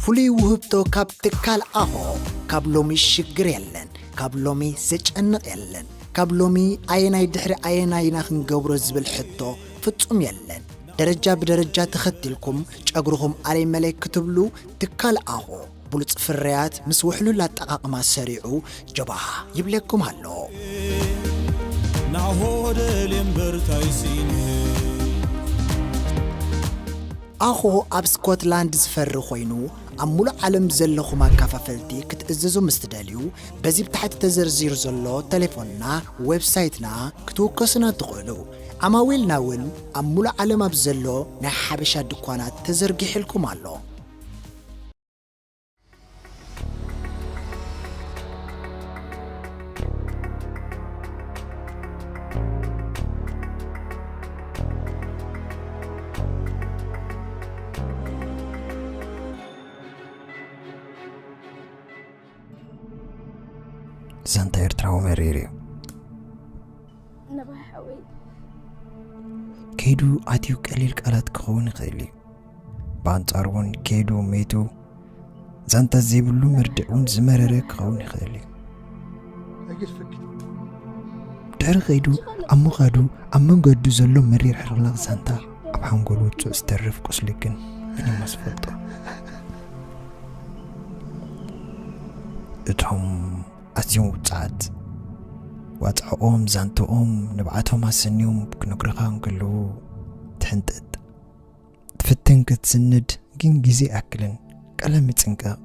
ፍሉይ ውህብቶ ካብ ትካል ኣሆ። ካብ ሎሚ ሽግር የለን፣ ካብ ሎሚ ዘጨንቕ የለን፣ ካብ ሎሚ ኣየናይ ድሕሪ ኣየናይ ኢና ክንገብሮ ዝብል ሕቶ ፍጹም የለን። ደረጃ ብደረጃ ተኸቲልኩም ጨጉርኹም ኣለይ መለይ ክትብሉ ትካል ኣሆ ብሉጽ ፍርያት ምስ ውሕሉል ኣጠቓቕማ ሰሪዑ ጀባሃ ይብለኩም ኣሎ። ናሆ ደልየ እምበር ታይ ስኢነ። ኣኾ ኣብ ስኮትላንድ ዝፈሪ ኮይኑ፣ ኣብ ሙሉእ ዓለም ዘለኹም ኣካፋፈልቲ ክትእዝዙ ምስ ትደልዩ፣ በዚ ብታሕቲ ተዘርዚሩ ዘሎ ቴሌፎንና፣ ዌብሳይትና ክትውከሱና ትኽእሉ። ዓማዊልና እውን ኣብ ሙሉእ ዓለም ኣብ ዘሎ ናይ ሓበሻ ድኳናት ተዘርጊሕልኩም ኣሎ። ዛንታ ኤርትራዊ መሪር እዩ። ነባይ ሓወይ። ከይዱ ኣትዩ ቀሊል ቃላት ክኸውን ይኽእል እዩ። ብኣንጻሩ እውን ከይዱ መይቱ ዛንታ ዘይብሉ መርድእ እውን ዝመረረ ክኸውን ይኽእል እዩ። ድሕሪ ከይዱ ኣብ ምኻዱ ኣብ መንገዱ ዘሎ መሪር ሕልኽላኽ ዛንታ ኣብ ሓንጎል ውጹእ ዝተርፍ ቁስሊ ግን መን እሞ ዝፈልጦ? እቶም ኣዝዮም ውጹዓት ዋጽዕኦም ዛንትኦም ንብዓቶም ኣሰንዮም ክነግሩኻ እንከለዉ ትሕንጥጥ። ትፍትን ክትስንድ ግን ግዜ ይኣክልን ቀለም ይጽንቀቕ።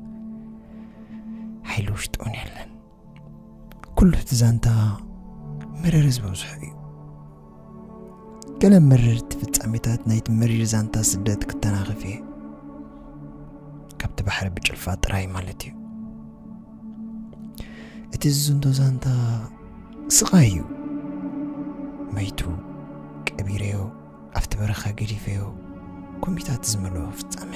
ሓይሊ ውሽጢ እውን የለን። ኩሉ እቲ ዛንታ መረረ ዝበዝሖ እዩ። ገለ መረርቲ ፍጻሜታት ናይቲ መሪር ዛንታ ስደት ክተናኽፍ እየ። ካብቲ ባሕሪ ብጭልፋ ጥራይ ማለት እዩ። እቲ ዝዝንቶ ዛንታ ስቓይ እዩ። መይቱ፣ ቀቢረዮ፣ ኣብቲ በረኻ ገዲፈዮ፣ ኮሚታት ዝመልኦ ፍጻመ።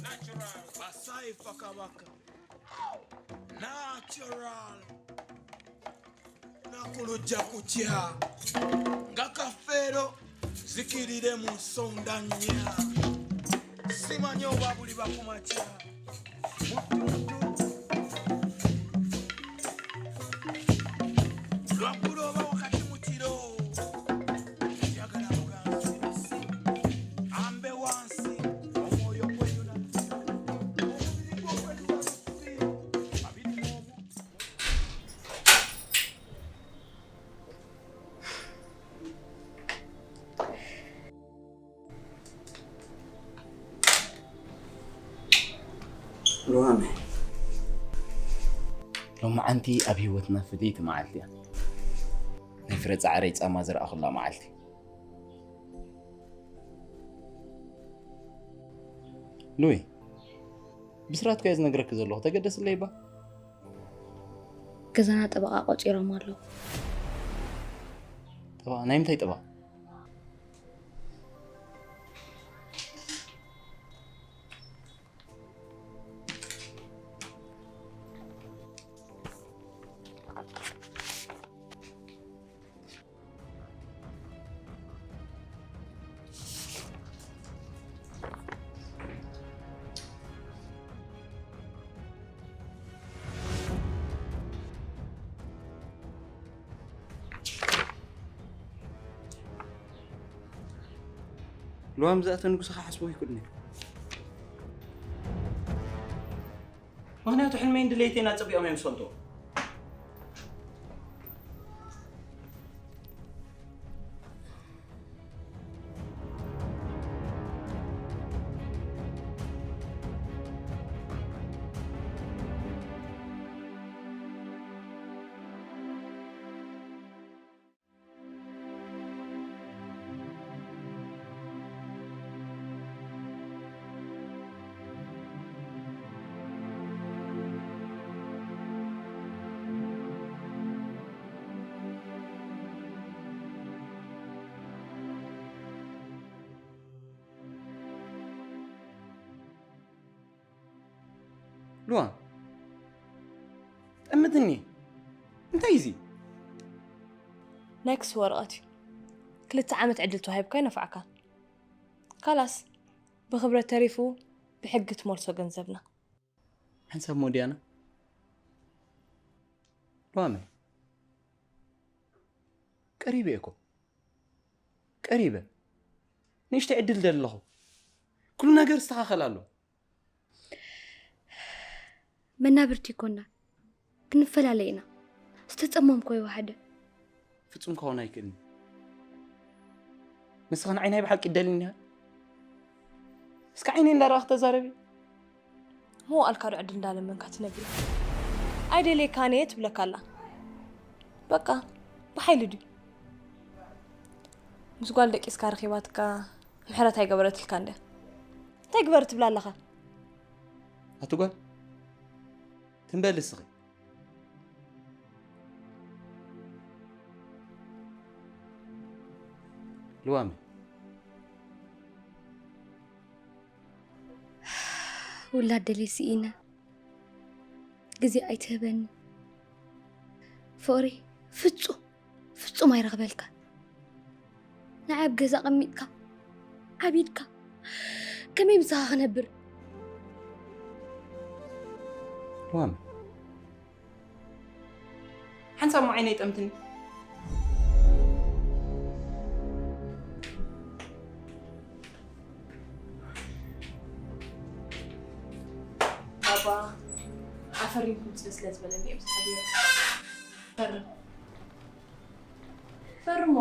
Natural. Basai Fakabaka. Natural. Nakulujja kutya. Nga Kafeero zikirire mu nsonda nnya. Simanyo babuli bakumatira. Mutundu. Lwaggulo oba wakati mu kiro. Njagala muganzi. Ambe wansi. Omwoyo gweyuna. Omubiri gwo gweyuna. Abiri mu omu. ሉዋመ፣ ሎማዓንቲ ኣብ ህይወትና ፍልይቲ መዓልቲ እያ። ናይ ፍረ ጻዕረይ ጻማ ዝረኣኹላ መዓልቲ። ሉይ፣ ብስራትካ እየ ዝነግረኪ ዘለኹ፣ ተገደስለይ እባ። ገዛና ጠበቓ ቆጺሮም ኣለዉ። ጠበቓ? ናይ ምንታይ ጠበቓ? ሉዋም ዝኣተ ንጉስኻ ሓስቦ ይኩድኒ። ምኽንያቱ ሕልመይን ድሌተይን ኣጸቢቖም እዮም ዝፈልጡ። ሉዋ፣ ጠምትኒ። እንታይ እዚ? ናይ ክሲ ወረቐት እዩ። ክልተ ዓመት ዕድል ተዋሂብካ ኣይነፋዕካን። ካላስ፣ ብኽብረት ተሪፉ ብሕጊ ትመልሶ ገንዘብና። ሓንሳብ ሞድያና። ሉዋመ፣ ቀሪበ እየ እኮ። ቀሪበ። ንእሽተይ ዕድል ደለኹ። ኩሉ ነገር ይስተኻኸል ኣሎ። መናብርቲ ይኮና፣ ክንፈላለ ኢና። ዝተጸመምኮ ይወሓደ። ፍጹም ክኸውን ኣይክእልን። ንስኻ ንዓይ ናይ ብሓቂ ትደልኒ ኢኻ? እስከ ዓይነይ እንዳረኣኽ ተዛረቢ። መዋእልካ ዶ ዕድል እንዳለመንካ ትነብር? ኣይደልየካን እየ ትብለካ ኣላ። በቃ፣ ብሓይሊ ድዩ? ምስ ጓል ደቂስካ ረኺባትካ ምሕረት ኣይገበረትልካ እንደ። እንታይ ግበር ትብላ ኣለኻ? ኣቲ ጓል፣ ትም በሊ እስኺ። ልዋመ፣ ውላድ ደልየ ስኢነ፣ ግዜ ኣይትህበኒ። ፍቕሪ ፍጹም፣ ፍጹም ኣይረኽበልካን። ንዓይ ኣብ ገዛ ኣቐሚጥካ፣ ዓቢድካ፣ ከመይ ምሳኻ ክነብር? ልዋመ፣ ሓንሳብ እሞ ዓይነይ ጠምትኒ። ባባ፣ ኣፈሪምኩም ስለ ዝበለኒ እዮም ዝሓብዮ። ፈርም። ፈርሞ።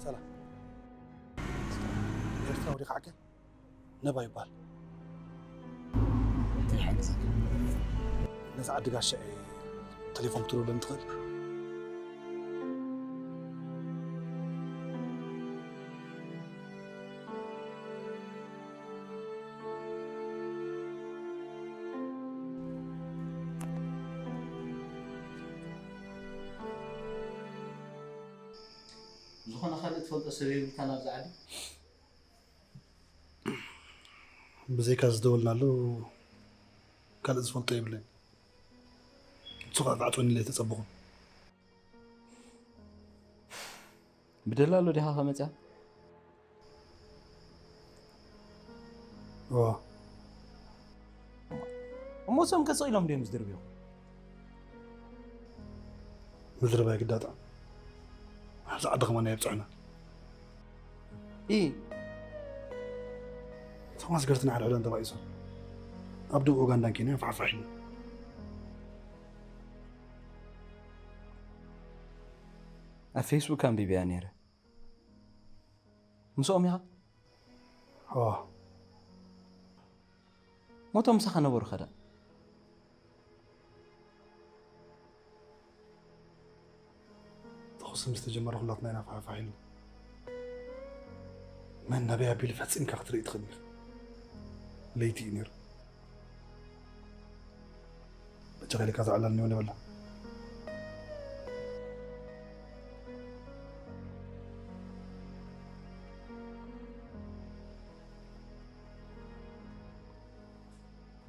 ሰላም። ኤርትራዊ ዲኻ ዓገን? ነባ ይባል። እንታይ ሓግዘካ? ነዚ ዓዲ ጋሻ እየ፣ ቴሌፎን ክትደውለኒ ትኽእል? ዝኾነ ካልእ ትፈልጦ ሰብ የብልካን ኣብዚ ዓዲ? ብዘይካ ዝደወልናሉ ካልእ ዝፈልጦ የብለይን። ንሱ ከዓ ክዓፅወኒ ኢለ ኣይተፀበኹን። ብደላሎ ዲኻ ከመፅያ? እዎ። እሞ እሶም ከስቕ ኢሎም ድዮም ዝድርብዩ? ምድርባይ ግዳጣ ኣብዚ ዓዲ ከማን የብፅሑና። ኢ እቶም ኣስገርትና ሓደ ሕዳን ተባኢሶም ኣብ ደቡብ ኡጋንዳን ኬንያን ፋሕፋሕ ኢሉ። ኣብ ፌስቡክ ኣንቢብያ ነይረ። ምስኦም ኢኻ? እዎ። ሞቶም ምሳኻ ነበሩ ኸዳ? ተኹሲ ምስ ተጀመረ ኩላትና ኢና ፋሕፋሕ ኢሉ። መን ናበይ ኣቢሉ ፈጺምካ ክትርኢ ትኽእል ኢኻ። ለይቲ እዩ ነይሩ። በጃኻ ኢልካ ዝዓላልኒ እውን ይበላ።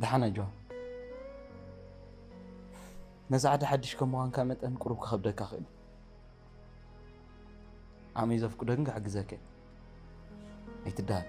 ደሓን ኣጆ። ነዚ ዓዲ ሓድሽ ከም ምዃንካ መጠን ቁሩብ ክኸብደካ ክእል እዩ። ዓቕመይ ዘፍቅዶ ግን ክሕግዘካ እየ። ኣይትደሃል።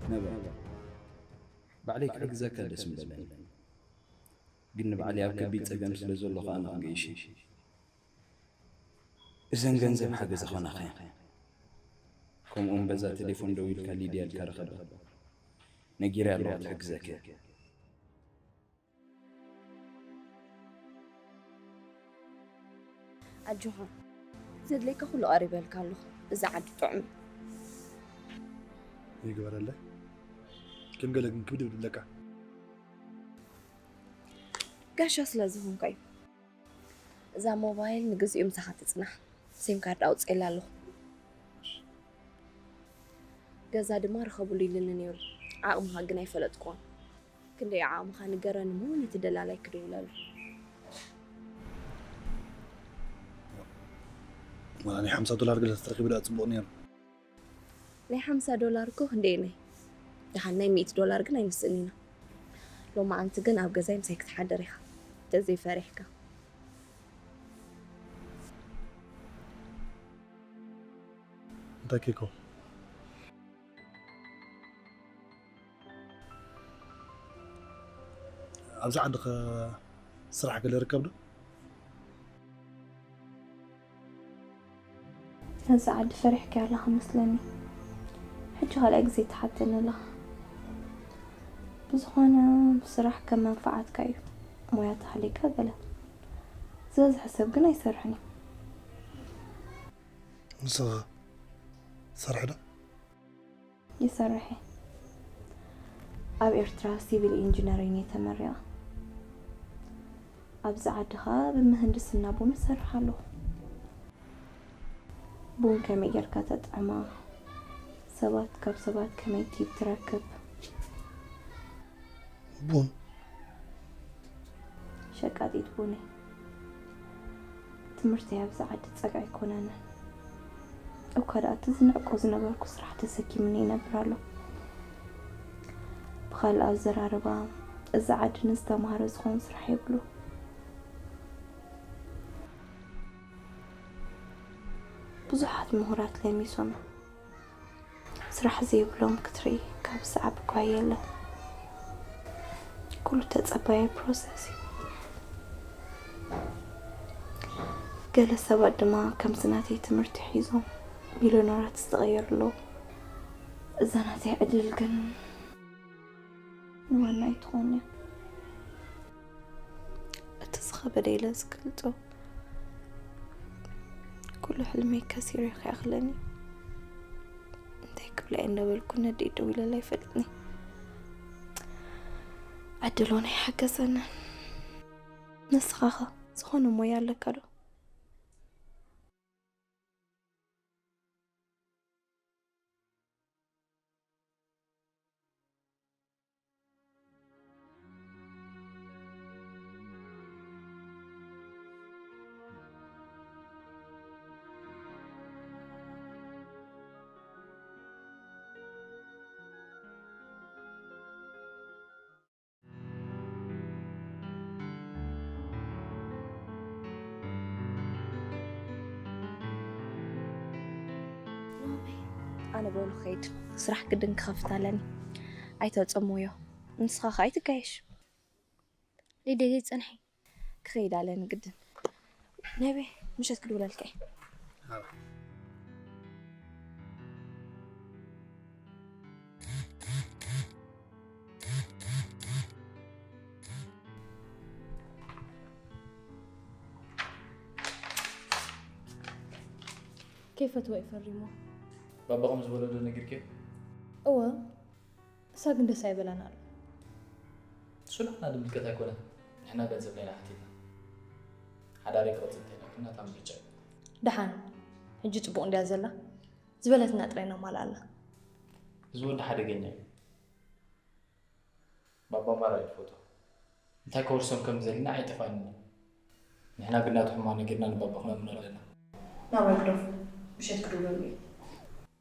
ነባ፣ ባዕለይ ክሕግዘካ ደስ ምበለኒ፣ ግን ንባዕለይ ኣብ ከቢድ ጸገም ስለ ዘለኹ ኣነ ክገይሽ እየ። እዘን ገንዘብ ሓገዝ ዝኾናኻ እየን። ከምኡውን በዛ ቴሌፎን ደዊልካ ሊድያ ኢልካ ርኸባ። ነጊረያ ኣለኹ ትሕግዘካ እያ። ኣጆኻ፣ ዘድልየካ ኩሉ ቀሪበልካ ኣለኹ። እዛ ዓዲ ጥዑም እዩ። ይግበረለይ። ከም ገለ ግን ክብድብድ ኣለካ። ጋሻ ስለ ዝኾንካ እዩ። እዛ ሞባይል ንግዚኡ ምሳኻ ትጽናሕ። ሲም ካርድ ኣውፅኤላ ኣለኹ። ገዛ ድማ ርኸብሉ ኢሉኒ ነይሩ። ዓቕምኻ ግን ኣይፈለጥክዎን። ክንደይ ዓቕምኻ ንገረኒ እሞ ነቲ ደላላይ ክድውለሉ። ዋላ ናይ ሓምሳ ዶላር ገለ ተረኺቡ ደኣ ጽቡቕ ነይሩ። ናይ ሓምሳ ዶላር እኮ ክንደየናይ? ደሓን ናይ ሚእቲ ዶላር ግን ኣይንስእን ኢና። ሎማዓንቲ ግን ኣብ ገዛይ ምሳይ ክትሓድር ኢኻ። ተዘይፈሪሕካ። እንታይ ኬኮ? ኣብዚ ዓዲ ኸ ስራሕ ገለ ይርከብ ዶ? ነዚ ዓዲ ፈሪሕካዮ ኣለኻ መስለኒ። ሕጂ ካልኣይ ግዜ ትሓተኒ ኣለኻ። ብዝኾነ ስራሕ ከም መንፈዓትካ እዩ። ሞያ ተሃልየካ ገለ። ዝበዝሐ ሰብ ግን ኣይሰርሕን እዩ። ንስኻ ትሰርሒ ዶ? ይሰርሕ እየ። ኣብ ኤርትራ ሲቪል ኢንጂነሪንግ እየ ተመሪቐ። ኣብዚ ዓዲ ኸኣ ብምህንድስና ቡን እሰርሕ ኣለኹ። ቡን ከመይ ጌርካ ተጥዕማ፣ ሰባት ካብ ሰባት ከመይ ቲፕ ትረክብ። ቡን? ሸቃጢት ቡን እየ። ትምህርተይ ኣብዚ ዓዲ ጸግዒ ኣይኮነንን። እኳ ደኣ እቲ ዝንዕቆ ዝነበርኩ ስራሕ ተሰኪሙኒ ይነብር ኣሎ። ካልእ ኣዘራርባ፣ እዚ ዓዲ ንዝተማህረ ዝኾን ስራሕ የብሉ። ብዙሓት ምሁራት ለሚሶም ስራሕ ዘይብሎም ክትርኢ ካብ ዝዓቢ እኳ የለን። ኩሉ ተጸባያይ ፕሮሰስ እዩ። ገለ ሰባት ድማ ከምዚ ናተይ ትምህርቲ ሒዞም ሚልዮነራት ዝተቐየሩ ኣለዉ። እዛ ናተይ ዕድል ግን ንዋና ኣይትኾን እያ። እቲ ዝኸበደ ኢለ ዝገልጾ ኩሉ ሕልመይ ከሲሩ ይኸኣኽለኒ። እንታይ ክብላ እየ እንዳበልኩ ነዲኡ ደው ኢለላ ኣይፈልጥኒ። ዕድል እውን ኣይሓገዘንን። ንስኻ ኸ ዝኾነ ሞያ ኣለካ ዶ? ኣነ በሉ ኸይድ፣ ስራሕ ግድን ክኸፍት ኣለኒ። ኣይተጸምውዮ። ንስኻ ኸኣ ኣይትጋየሽ። ሊደይ ዘይትጸንሒ። ክኸይድ ኣለኒ ግድን። ነቤ፣ ምሸት ክድውለልካ እየ። ከይፈትዎ እዩ ፈሪሙ። ባባ ከም ዝበሎ ዶ ነጊርክዮ? እወ፣ እሳ ግን ደስ ኣይበላን ኣሎ። እሱ ንሕና ዝምልከት ኣይኮነን። ንሕና ገንዘብና ኢና ሓቲትና። ሓዳረይ ክቕጽል እንተይና ግን ናታ ምርጫ እዩ። ደሓን፣ ሕጂ ጽቡቕ እንድያ ዘላ። ዝበለትና ጥራይ ነማልኣላ። እዚ ወዲ ሓደገኛ እዩ። ባባ ማራ እዩ ዝፈትዎ። እንታይ ከወርሶም ከም ዘለና ኣይጠፋንን። ንሕና ግን ናቱ ሕማቕ ነጊርና ንባባ ክነምኖ ኣለና። ናብራ ግደፉ። ምሸት ክድውለሉ እየ።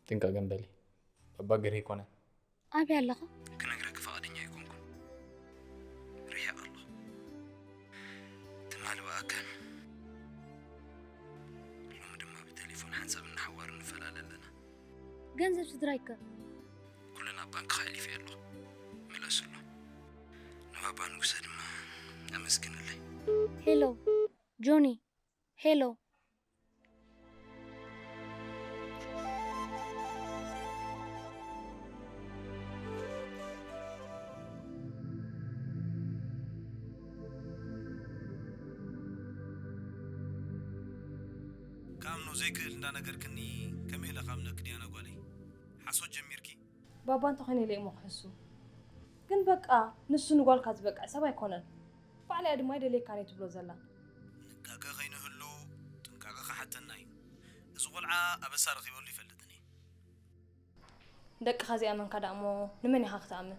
ጥንቃቐ ግን በሊ። ባባ ገርሂ ኣይኮነን። ኣበይ ኣለኻ? ክነግረኪ ፈቓደኛ ኣይኮንኩን። ርሒቐ ኣለኹ። ትማሊ ብኣካል፣ ሎሚ ድማ ብቴሌፎን ሓንሳብ እናሓዋር ንፈላለ ኣለና። ገንዘብ ስድራይከ? ኩሉ ናብ ባንክኻ ኣሕሊፈዮ ኣለኹ። ምለስሉ። ንባባ ንጉሰ ድማ ኣመስግንለይ። ሄሎ፣ ጆኒ። ሄሎ። ክኣምኖ ዘይክእል እንዳነገርክኒ ከመይ ኢለ ክኣምነኪ ዲያና ጓለይ? ሓሶት ጀሚርኪ? ባባ እንተኾይነ ኢለ እሞ ክሕሱ። ግን በቃ ንሱ ንጓልካ ዝበቅዕ ሰብ ኣይኮነን። ባዕላ እያ ድማ ኣይደልየካን እየ ትብሎ ዘላ። ጥንቃቐ ከይንህሉ ጥንቃቐ ክሓተና እዩ። እዚ ቆልዓ ኣበሳ ረኺበሉ ይፈልጥን እየ። ደቅኻ ዘይኣመንካ ደኣ እሞ ንመን ኢኻ ክትኣምን?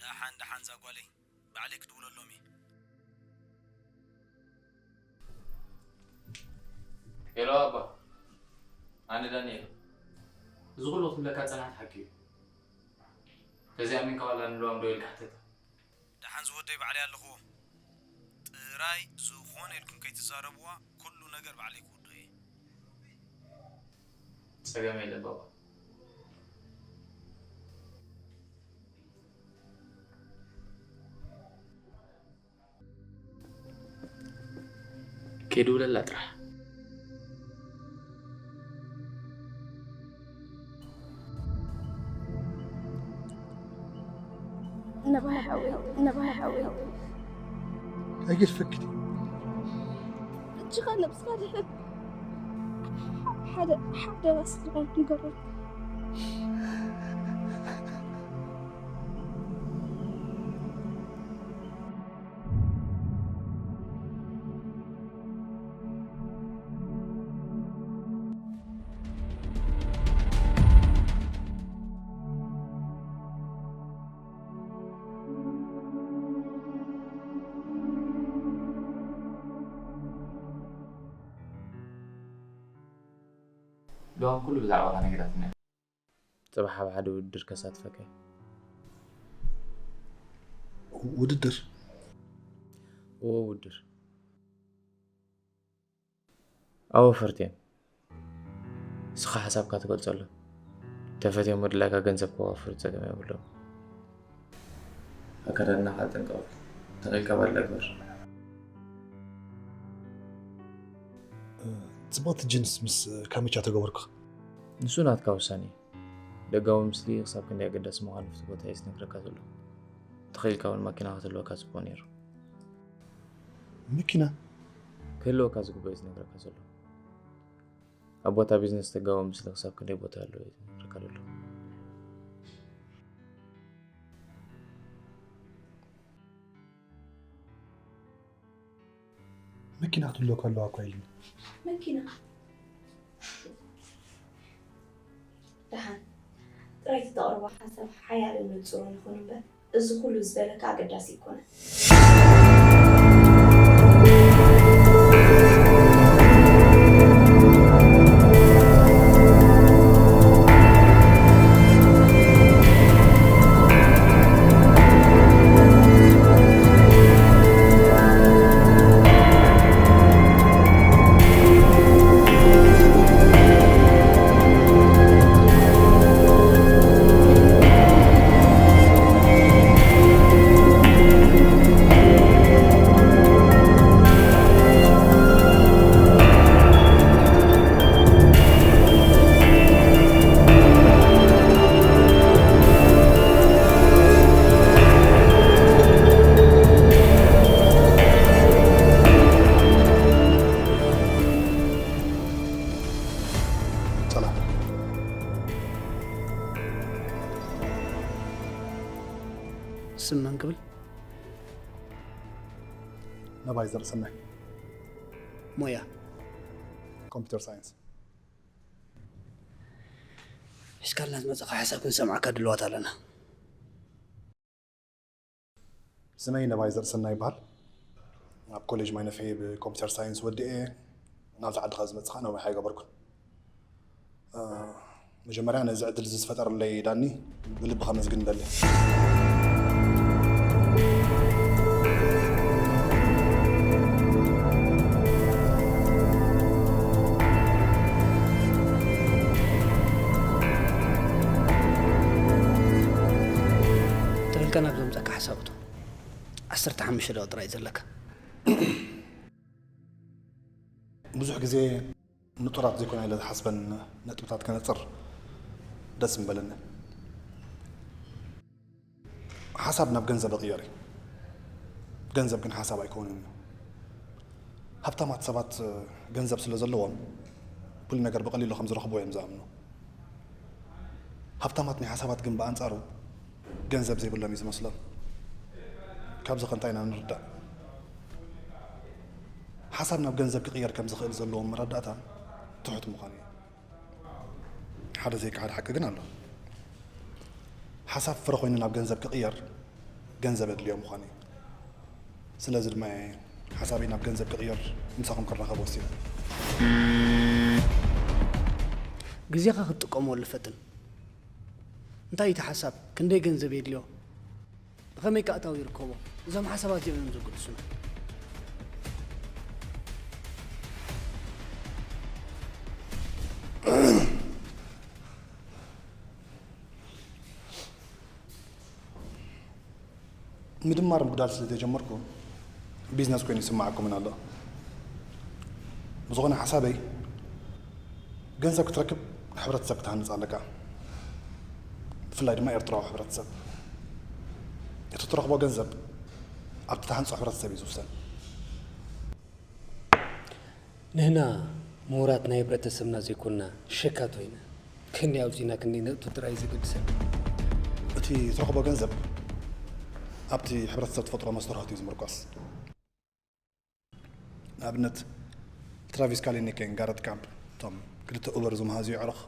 ደሓን ደሓን ዛጓለይ ባዕለይ ክድውለሎም እየ። ሄሎ ኣባ፣ ኣነ ዳንኤል። እዚ ኩሉ ክትብለካ ጸናሕቲ ሓቂ እዩ። ተዘይኣሚንካ ዋላ ንለዋም ዶ ኢልካ ሕተታ። ደሓን ዝወደይ ባዕለይ ኣለኹዎ። ጥራይ ዝኾነ ኢልኩም ከይትዛረብዋ ኩሉ ነገር ባዕለይ ክውድኦ እየ። ጸገም የለን ባባ። ከይድውለላ ጥራሕ። ነባይ ሓወይ፣ ነባይ ሓወይ። ኣየሽ ፈክቲ። እጅኻ ነብስኻ ድሕን ሓደ ሓደ ራስ ዝኾን ንገረሉ። ዶም ኩሉ ብዛዕባኻ ነጊራትና እያ። ጽባሕ ኣብ ሓደ ውድድር ከሳትፈካ እየ። ውድድር? እዎ፣ ውድድር። ኣወፈርቲ እዮም። ንስኻ ሓሳብካ ትገልጸሎም። ተፈትዮም ምድላይካ ገንዘብ ከዋፍሩ ጸገም የብሎም። ኣከዳድናኻ ጥንቀቕ። ተኺኢልካ ባድላ ግበር። ጽብቕቲ ጅንስ ምስ ካምቻ ተገበርኩ። ንሱ ናትካ ውሳኔ እዩ። ደጋዊ ምስሊ ክሳብ ክንደይ ኣገዳሲ ምዃኑ ኣብቲ ቦታ እዩ ዝነግረካ ዘሎ። ተኺኢልካ እውን ማኪና ክትህልወካ ጽቡቕ ነይሩ። መኪና? ክህልወካ ዝግበኦ እዩ ዝነግረካ ዘሎ። ኣብ ቦታ ቢዝነስ ደጋዊ ምስሊ ክሳብ ክንደይ ቦታ ኣለዎ እዩ ዝነግረካ ዘሎ። መኪና ክትህልወካ ኣለዋ እኳ ኢሉኒ። መኪና? ደሓን፣ ጥራይ እቲ ተቕርቦ ሓሳብ ሓያልን ንጹርን ይኹን እምበር፣ እዚ ኩሉ ዝበለካ ኣገዳሲ ኣይኮነን። ሰላም። ስም መን ክብል? ነባይ ዘርእሰናይ። ሞያ? ኮምፒውተር ሳይንስ። ሒዝካልና ዝመጻኻ ሓሳብ ክንሰምዓካ ድልዋት ኣለና። ስመይ ነባይ ዘርእሰናይ ይበሃል። ኣብ ኮሌጅ ማይነፍሒ ብኮምፒውተር ሳይንስ ወዲኤ ናብዚ ዓዲ ካብ ዝመጽእ ኸኣ ነዊሕ ኣይገበርኩን። እ፣ መጀመርያ ነዚ ዕድል እዚ ዝፈጠረለይ ዳኒ ብልቢ ከመስግን እደሊ። ትረልካ ናብ ዘምጻካ ሓሳብ እቶ። ዓሰርተ ሓሙሽተ ደቂቕ ጥራይ ዘለካ። ብዙሕ ግዜ ንጡራት ዘይኮና ኢለ ዝሓስበን ነጥብታት ከነጽር ደስ ምበለኒ። ሓሳብ ናብ ገንዘብ ይቕየር እዩ። ገንዘብ ግን ሓሳብ ኣይከውንን እዩ። ሃብታማት ሰባት ገንዘብ ስለ ዘለዎም፣ ኩሉ ነገር ብቐሊሉ ከም ዝረኽብዎ እዮም ዝኣምኑ። ሃብታማት ናይ ሓሳባት ግን ብኣንጻሩ ገንዘብ ዘይብሎም እዩ ዝመስሎም። ካብዚ ከ እንታይ ኢና ንርዳእ? ሓሳብ ናብ ገንዘብ ክቕየር ከም ዝኽእል ዘለዎም መረዳእታ ትሑት ምዃኑ እዩ። ሓደ ዘይከሓድ ሓቂ ግን ኣሎ። ሓሳብ ፍረ ኮይኑ ናብ ገንዘብ ክቕየር ገንዘብ የድልዮ ምዃኑ እዩ። ስለዚ ድማ እየ ሓሳበይ ናብ ገንዘብ ክቕየር ምሳኹም ክራኸብ ወሲነ። ግዜኻ ክትጥቀመሉ ፈትን። እንታይ እዩ እቲ ሓሳብ? ክንደይ ገንዘብ የድልዮ? ብኸመይ ከ ኣታዊ ይርከቦ? እዞም ሓሳባት እዚኦም እዮም ዘገድሱና። ምድማር ምጉዳል ስለ ዘይጀመርኩ ቢዝነስ ኮይኑ ይስምዓኩምን ኣሎ። ብዝኾነ ሓሳበይ፣ ገንዘብ ክትረክብ ሕብረተሰብ ክትሃንጽ ኣለካ። ብፍላይ ድማ ኤርትራዊ ሕብረተሰብ። እቲ ትረኽቦ ገንዘብ ኣብቲ ትሃንጾ ሕብረተሰብ እዩ ዝውሰን። ንህና ምሁራት ናይ ሕብረተሰብና ዘይኮንና ሸካቶ ኢና። ክንደይ ኣውጺእና ክንደይ ነጥቢ ጥራይ እዩ ዘገድሰና። እቲ ትረኽቦ ገንዘብ ኣብቲ ሕብረተሰብ ትፈጥሮ መስተርሆት እዩ ዝምርኮስ። ንኣብነት ትራቪስ ካሊኒክን ጋረት ካምፕ፣ እቶም ክልተ ኡበር ዝመሃዙ ኣዕሩኽ፣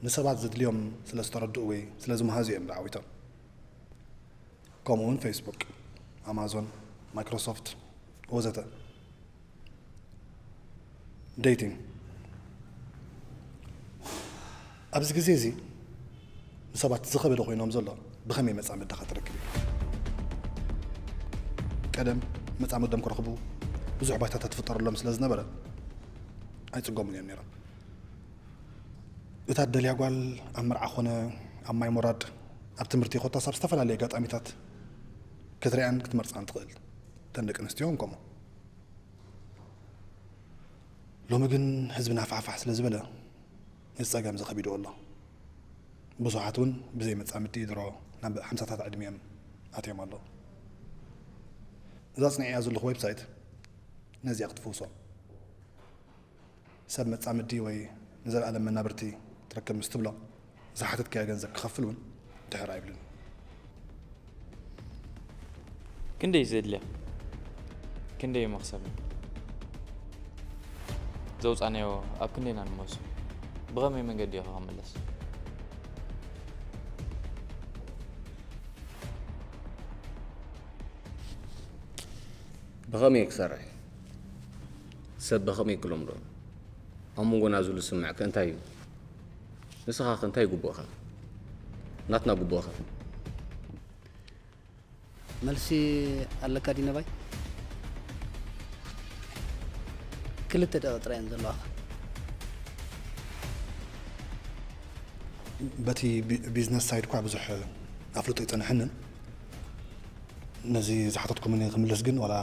ንሰባት ዘድልዮም ስለ ዝተረድኡ ወይ ስለ ዝመሃዙ እዮም ዓዊቶም። ከምኡ እውን ፌስቡክ፣ ኣማዞን፣ ማይክሮሶፍት ወዘተ። ዴቲንግ። ኣብዚ ግዜ እዚ ንሰባት ዝኸበደ ኮይኖም ዘሎ ብኸመይ መጻምድኻ ትረክብ እዩ። ቀደም መጻምዶም ክረኽቡ ብዙሕ ባይታታት ትፍጠረሎም ስለ ዝነበረ ኣይጽገሙን እዮም ነይሮም። እታ ደልያ ጓል ኣብ መርዓ ኾነ ኣብ ማይ ሞራድ ኣብ ትምህርቲ ኮታስ ኣብ ዝተፈላለዩ ኣጋጣሚታት ክትሪኣን ክትመርጻን ትኽእል። እተን ደቂ ኣንስትዮ እውን ከምኡ። ሎሚ ግን ህዝብና ፋሕፋሕ ስለ ዝበለ፣ ነዚ ጸገም እዚ ከቢድዎ ኣሎ። ብዙሓት እውን ብዘይ መጻምዲ ድሮ ናብ ሓምሳታት ዕድሚኦም ኣትዮም ኣለዉ። እዛ ኣጽኒዐያ ዘለኹ ዌብሳይት ነዚኣ ክትፍውሶ። ሰብ መጻምዲ ወይ ንዘለኣለም መናብርቲ ትረክብ ምስ ትብሎ፣ ዝሓተትካዮ ገንዘብ ክኸፍል እውን ድሕር ኣይብልን። ክንደይ ዘድልያ? ክንደይ መኽሰብ? ዘውፃናዮ ኣብ ክንደይና ንመልሶ? ብኸመይ መንገዲ ኢኻ ክምለስ? ብኸመይ ክሰርሕ? ሰብ ብኸመይ ክለምዶ? ኣብ መንጎና ዝሉ ስምዕ ከ እንታይ እዩ? ንስኻ ከ እንታይ ይግብኦኻ? ናትና ግብኦኻ? መልሲ ኣለካ ዲነባይ? ክልተ ደቂ ጥራይ እየን ዘለዋኻ። በቲ ቢ- ቢዝነስ ሳይድ እኳ ብዙሕ ኣፍልጦ ኣይጸንሐንን። ነዚ ዝሓተትኩምኒ ክምልስ ግን ዋላ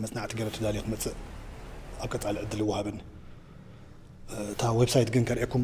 መጽናዕቲ ገይረ ተዳልየ ክመጽእ ኣብ ቀጻሊ ዕድል ይወሃበኒ። እታ ዌብሳይት ግን ከርእየኩም።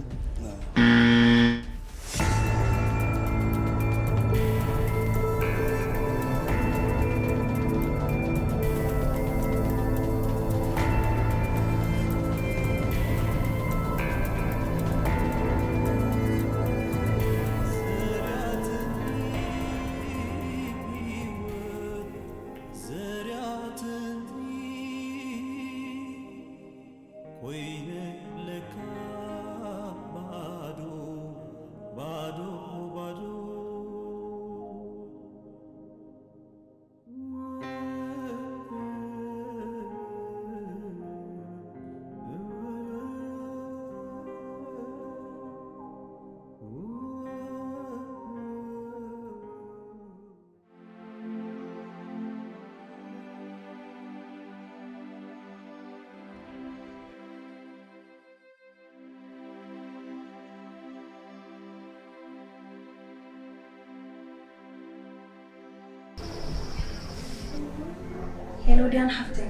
ሄሎ ዲያን ሓፍተይ።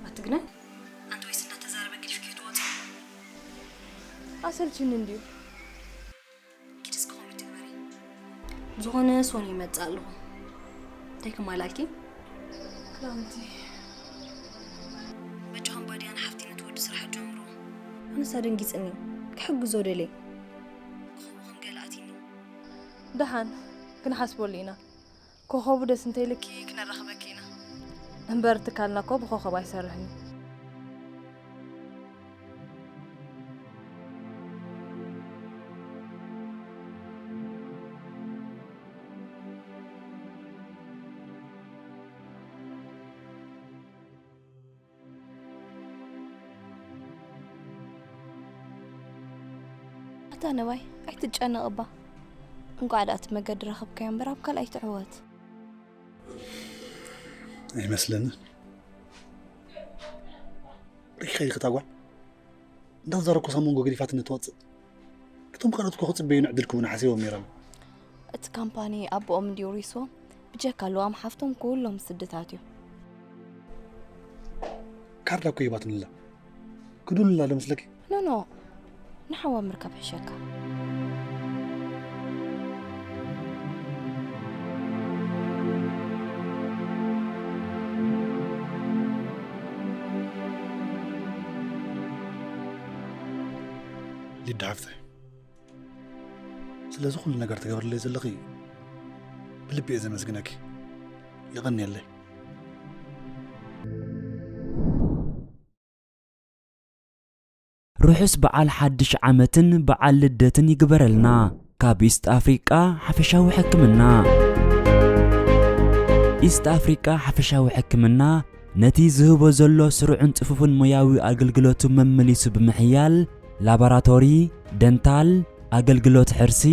ኣትግነ ኣንተ ወይስ እንዳተዛረበ ግዲፍኪ ትወፂ? ኣሰልችኒ እንድዩ። ኪድስ ከኸም ይትግበሪ። ዝኾነ ሶኒ ይመጽእ ኣለኹ። እንታይ ክማላልኪ? ክዳውንቲ። በጃኹም ባድያን ሓፍቲ ነቲ ወዲ ስራሕ ጀምሮ። ኣነሳ ደንጊጽኒ። ክሕግዞ ደልየ። ክኸውን ገለ ኣትኒ። ደሓን ክንሓስበሉ ኢና። ኮኸቡ ደስ እንተይልኪ ክነራኽበኪ ኢና። እምበር ትካልና እኮ ብኮኸብ ኣይሰርሕን እዩ። ኣታ ነባይ ኣይትጨነቕ እባ። እንቋዕ ደኣ እቲ መገዲ ረኸብካዮ እምበር ኣብ ካልእ ኣይትዕወት። ኣይመስለንን። ሪኢኻ ኢኻ እታ ጓል እንዳተዛረብኩ ካብ መንጎ ገዲፋትኒ ትወፅእ። እቶም ካልኦት እኮ ክፅበዩኒ ዕድል ክህቡኒ ሓሲቦም ነይሮም። እቲ ካምፓኒ ኣቦኦም እንድዩ ውሪስዎም። ብጀካ ልዋም ሓፍቶም ኩሎም ስድታት እዮም። ካርዳ እኮ ሂባትኒ ኣላ። ክድውልላ ዶ መስለኪ? ኖኖ ንሓዋ ምርካብ ሕሸካ። ሊዳ ሓፍተይ፣ ስለዚ ኩሉ ነገር ትገብርለይ ዘለኺ ብልቢ እየ ዘመስግነኪ። የቐንየለይ። ርሑስ በዓል ሓድሽ ዓመትን በዓል ልደትን ይግበረልና። ካብ ኢስት ኣፍሪቃ ሓፈሻዊ ሕክምና። ኢስት ኣፍሪቃ ሓፈሻዊ ሕክምና ነቲ ዝህቦ ዘሎ ስሩዕን ጽፉፍን ሞያዊ ኣገልግሎቱ መመሊሱ ብምሕያል፣ ላቦራቶሪ፣ ደንታል፣ ኣገልግሎት ሕርሲ፣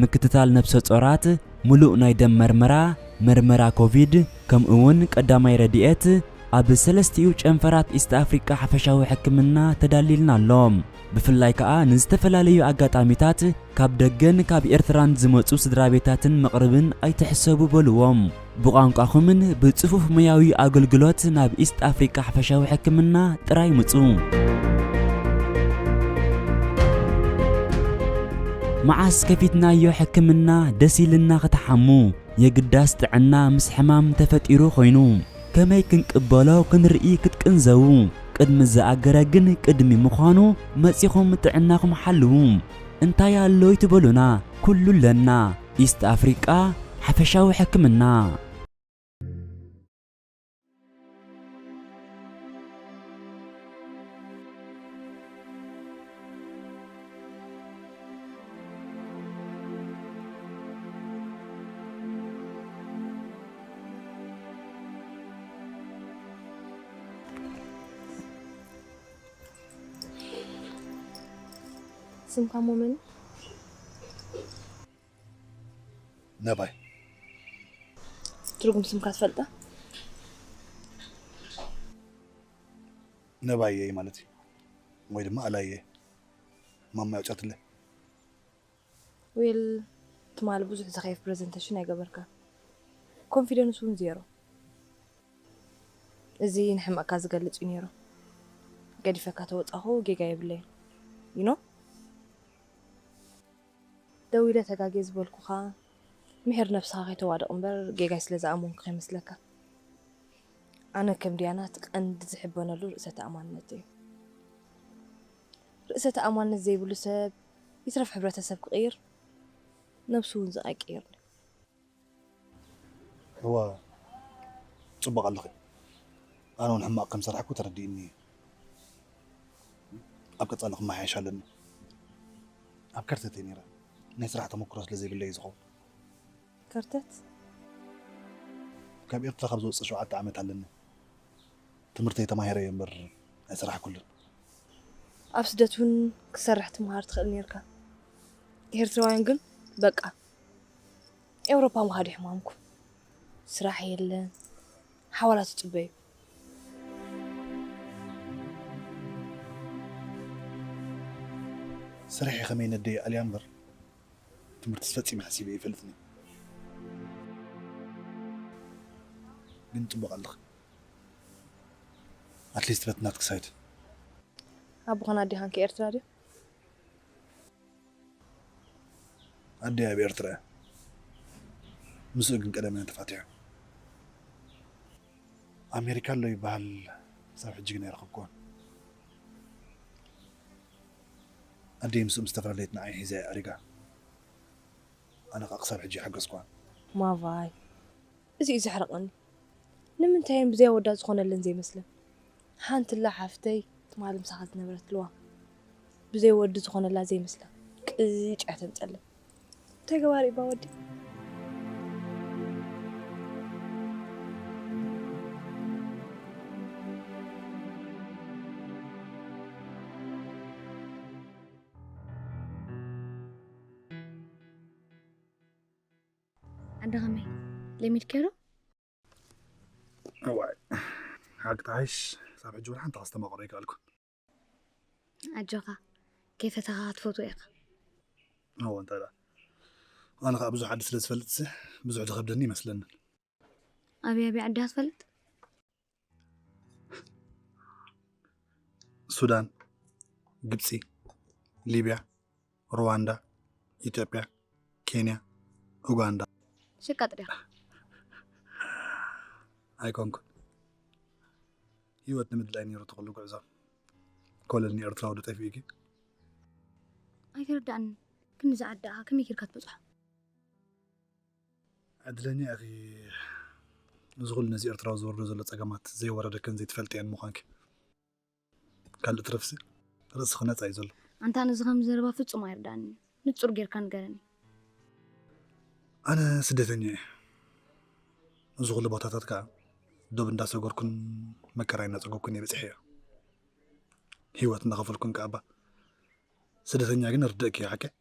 ምክትታል ነብሰ ጾራት፣ ምሉእ ናይ ደም መርመራ፣ መርመራ ኮቪድ ከምኡ እውን ቀዳማይ ረድኤት ኣብ ሰለስቲኡ ጨንፈራት ኢስት ኣፍሪቃ ሓፈሻዊ ሕክምና ተዳሊልና ኣሎ። ብፍላይ ከኣ ንዝተፈላለዩ ኣጋጣሚታት ካብ ደገን ካብ ኤርትራን ዝመጹ ስድራ ቤታትን መቕርብን ኣይትሕሰቡ በልዎም። ብቋንቋኹምን ብጽፉፍ ሞያዊ ኣገልግሎት ናብ ኢስት ኣፍሪቃ ሓፈሻዊ ሕክምና ጥራይ ምጹ። መዓስ ከፊትናዮ ሕክምና ደስ ኢልና ክትሓሙ፣ የግዳስ ጥዕና ምስ ሕማም ተፈጢሩ ኮይኑ፣ ከመይ ክንቅበሎ ክንርኢ ክትቅንዘዉ፣ ቅድሚ ዝኣገረ ግን ቅድሚ ምዃኑ መጺኹም ጥዕናኹም ሓልዉ። እንታይ ኣሎ ይትበሉና? ኩሉ ኣለና። ኢስት ኣፍሪቃ ሓፈሻዊ ሕክምና። ስምካ እሞ መን እዩ? ነባይ። ትርጉም ስምካ ትፈልጣ? ነባየይ ማለት እዩ። ወይ ድማ ኣላየይ። ማማ ያውጫትለ። ዌል፣ ትማሊ ብዙሕ ዘኸይፍ ፕሬዘንቴሽን ኣይገበርካን። ኮንፊደንስ እውን ዜሮ። እዚ ንሕመቕካ ዝገልጽ እዩ ነይሩ። ገዲፈካ ተወጻኹ ጌጋ የብለይን። You know? ደው ኢለ ተጋግየ ዝበልኩኻ፣ ምሒር ነብስኻ ከይተዋድቕ እምበር፣ ጌጋይ ስለ ዝኣመንኩ ከይመስለካ። ኣነ ከም ዲያና እቲ ቀንዲ ዝሕበነሉ ርእሰ ተኣማንነት እዩ። ርእሰ ተኣማንነት ዘይብሉ ሰብ፣ ይትረፍ ሕብረተሰብ ክቕይር፣ ነብሱ እውን ዝቐይር። እወ፣ ጽቡቕ ኣለኺ። ኣነ እውን ሕማቕ ከም ሰራሕኩ ተረዲእኒ እዩ። ኣብ ቀጻሊ ክመሓየሽ ኣለኒ። ኣብ ከርተት እየ ነይረ። ናይ ስራሕ ተመክሮ ስለ ዘይብለይ እዩ ዝኸውን። ከርተት? ካብ ኤርትራ ካብ ዝወጽእ ሸውዓተ ዓመት ኣለኒ። ትምህርተይ ተማሂረ እየ እምበር ኣይሰራሕኩሉን። ኣብ ስደት እውን ክሰርሕ ትምሃር ትኽእል ነይርካ። ኤርትራውያን ግን በቃ ኤውሮፓ ምኻድ እዩ ሕማምኩም። ስራሕ የለን፣ ሓዋላ ትጽበዩ። ስርሐይ ከመይ ነደይ ኣልያ እምበር ትምህርትስ ፈጺመ ሓሲበ ኣይፈልጥን እየ። ግን ጽቡቕ ኣለኺ። ኣትሊስት በቲ ናትኪ ሳይድ። ኣቦኻን ኣዴኻን ከ ኤርትራ ድዩ? ኣደይ ኣብ ኤርትራ እያ። ምስኡ ግን ቀደም ኢና ተፋቲሖም። ኣሜሪካ ኣሎ ይበሃል፣ ክሳብ ሕጂ ግን ኣይረኸብኩዎን። ኣደይ ምስኡ ምስ ተፈላለየት ንዓይ ሒዛ እያ ኣሪጋ። ኣነ ኸኣ ክሳብ ሕጂ ኣይሓገዝኩዋን። ማቫይ፣ እዚ እዩ ዘሕርቐኒ። ንምንታይ እየን ብዘይ ወዳ ዝኾነለን ዘይመስለን? ሓንትላ ሓፍተይ ትማሊ ምሳኻ ዝነበረት ልዋ ብዘይ ወዲ ዝኾነላ ዘይመስላ ቅጭ እያ ተምጸለይ። እንታይ ገባሪ እባ ወዲ? ዓዲ ኸመይ? ለሚድክዮ ዶ? እዋይ፣ ሓቂ ተሓይሽ፣ ሳብ ሕጂ እውን ሓንቲ ከስተማቕሮ ኣይከኣልኩን። ኣጆኻ፣ ከይፈተኻ ክትፈትዎ ኢኻ። እወ፣ እንታይ ደኣ። ኣነ ኸኣ ብዙሕ ዓዲ ስለ ዝፈልጥሲ፣ ብዙሕ ዝኸብደኒ ይመስለኒ። ኣበይ ኣበይ ዓዲ ኢኻ ትፈልጥ? ሱዳን፣ ግብጺ፣ ሊብያ፣ ሩዋንዳ፣ ኢትዮጵያ፣ ኬንያ፣ ኡጋንዳ። ሽቃጥ ዲኻ? ኣይኮንኩን። ህይወት ንምድላይ ነይሩ እቲ ኩሉ ጉዕዞ። ኮለል ንኤርትራዊ ዶ ጠፊኡኪ? ኣይተረዳእንን። ክንድዚ ዓዲ ደኣ ከመይ ጌርካ ትበጽሖ? ዕድለኛ ኢኺ። እዚ ኩሉ ነዚ ኤርትራዊ ዝወርዶ ዘሎ ጸገማት ዘይወረደክን ዘይትፈልጥያን ምዃንኪ። ካልእ ትረፍሲ ርእስኺ ነጻ እዩ ዘሎ። ኣንታ ነዚ ከም ዘረባ ፍጹም ኣይርዳእንን እዩ። ንጹር ጌርካ ንገረኒ። ኣነ ስደተኛ እየ። እዚ ኩሉ ቦታታት ከኣ ዶብ እንዳሰገርኩን መከራ እናጸገብኩን እየ በጺሐዮ። ህይወት እናኸፈልኩን ከኣ እባ። ስደተኛ ግን ርድእኪ እየ፣ ሓቀይ?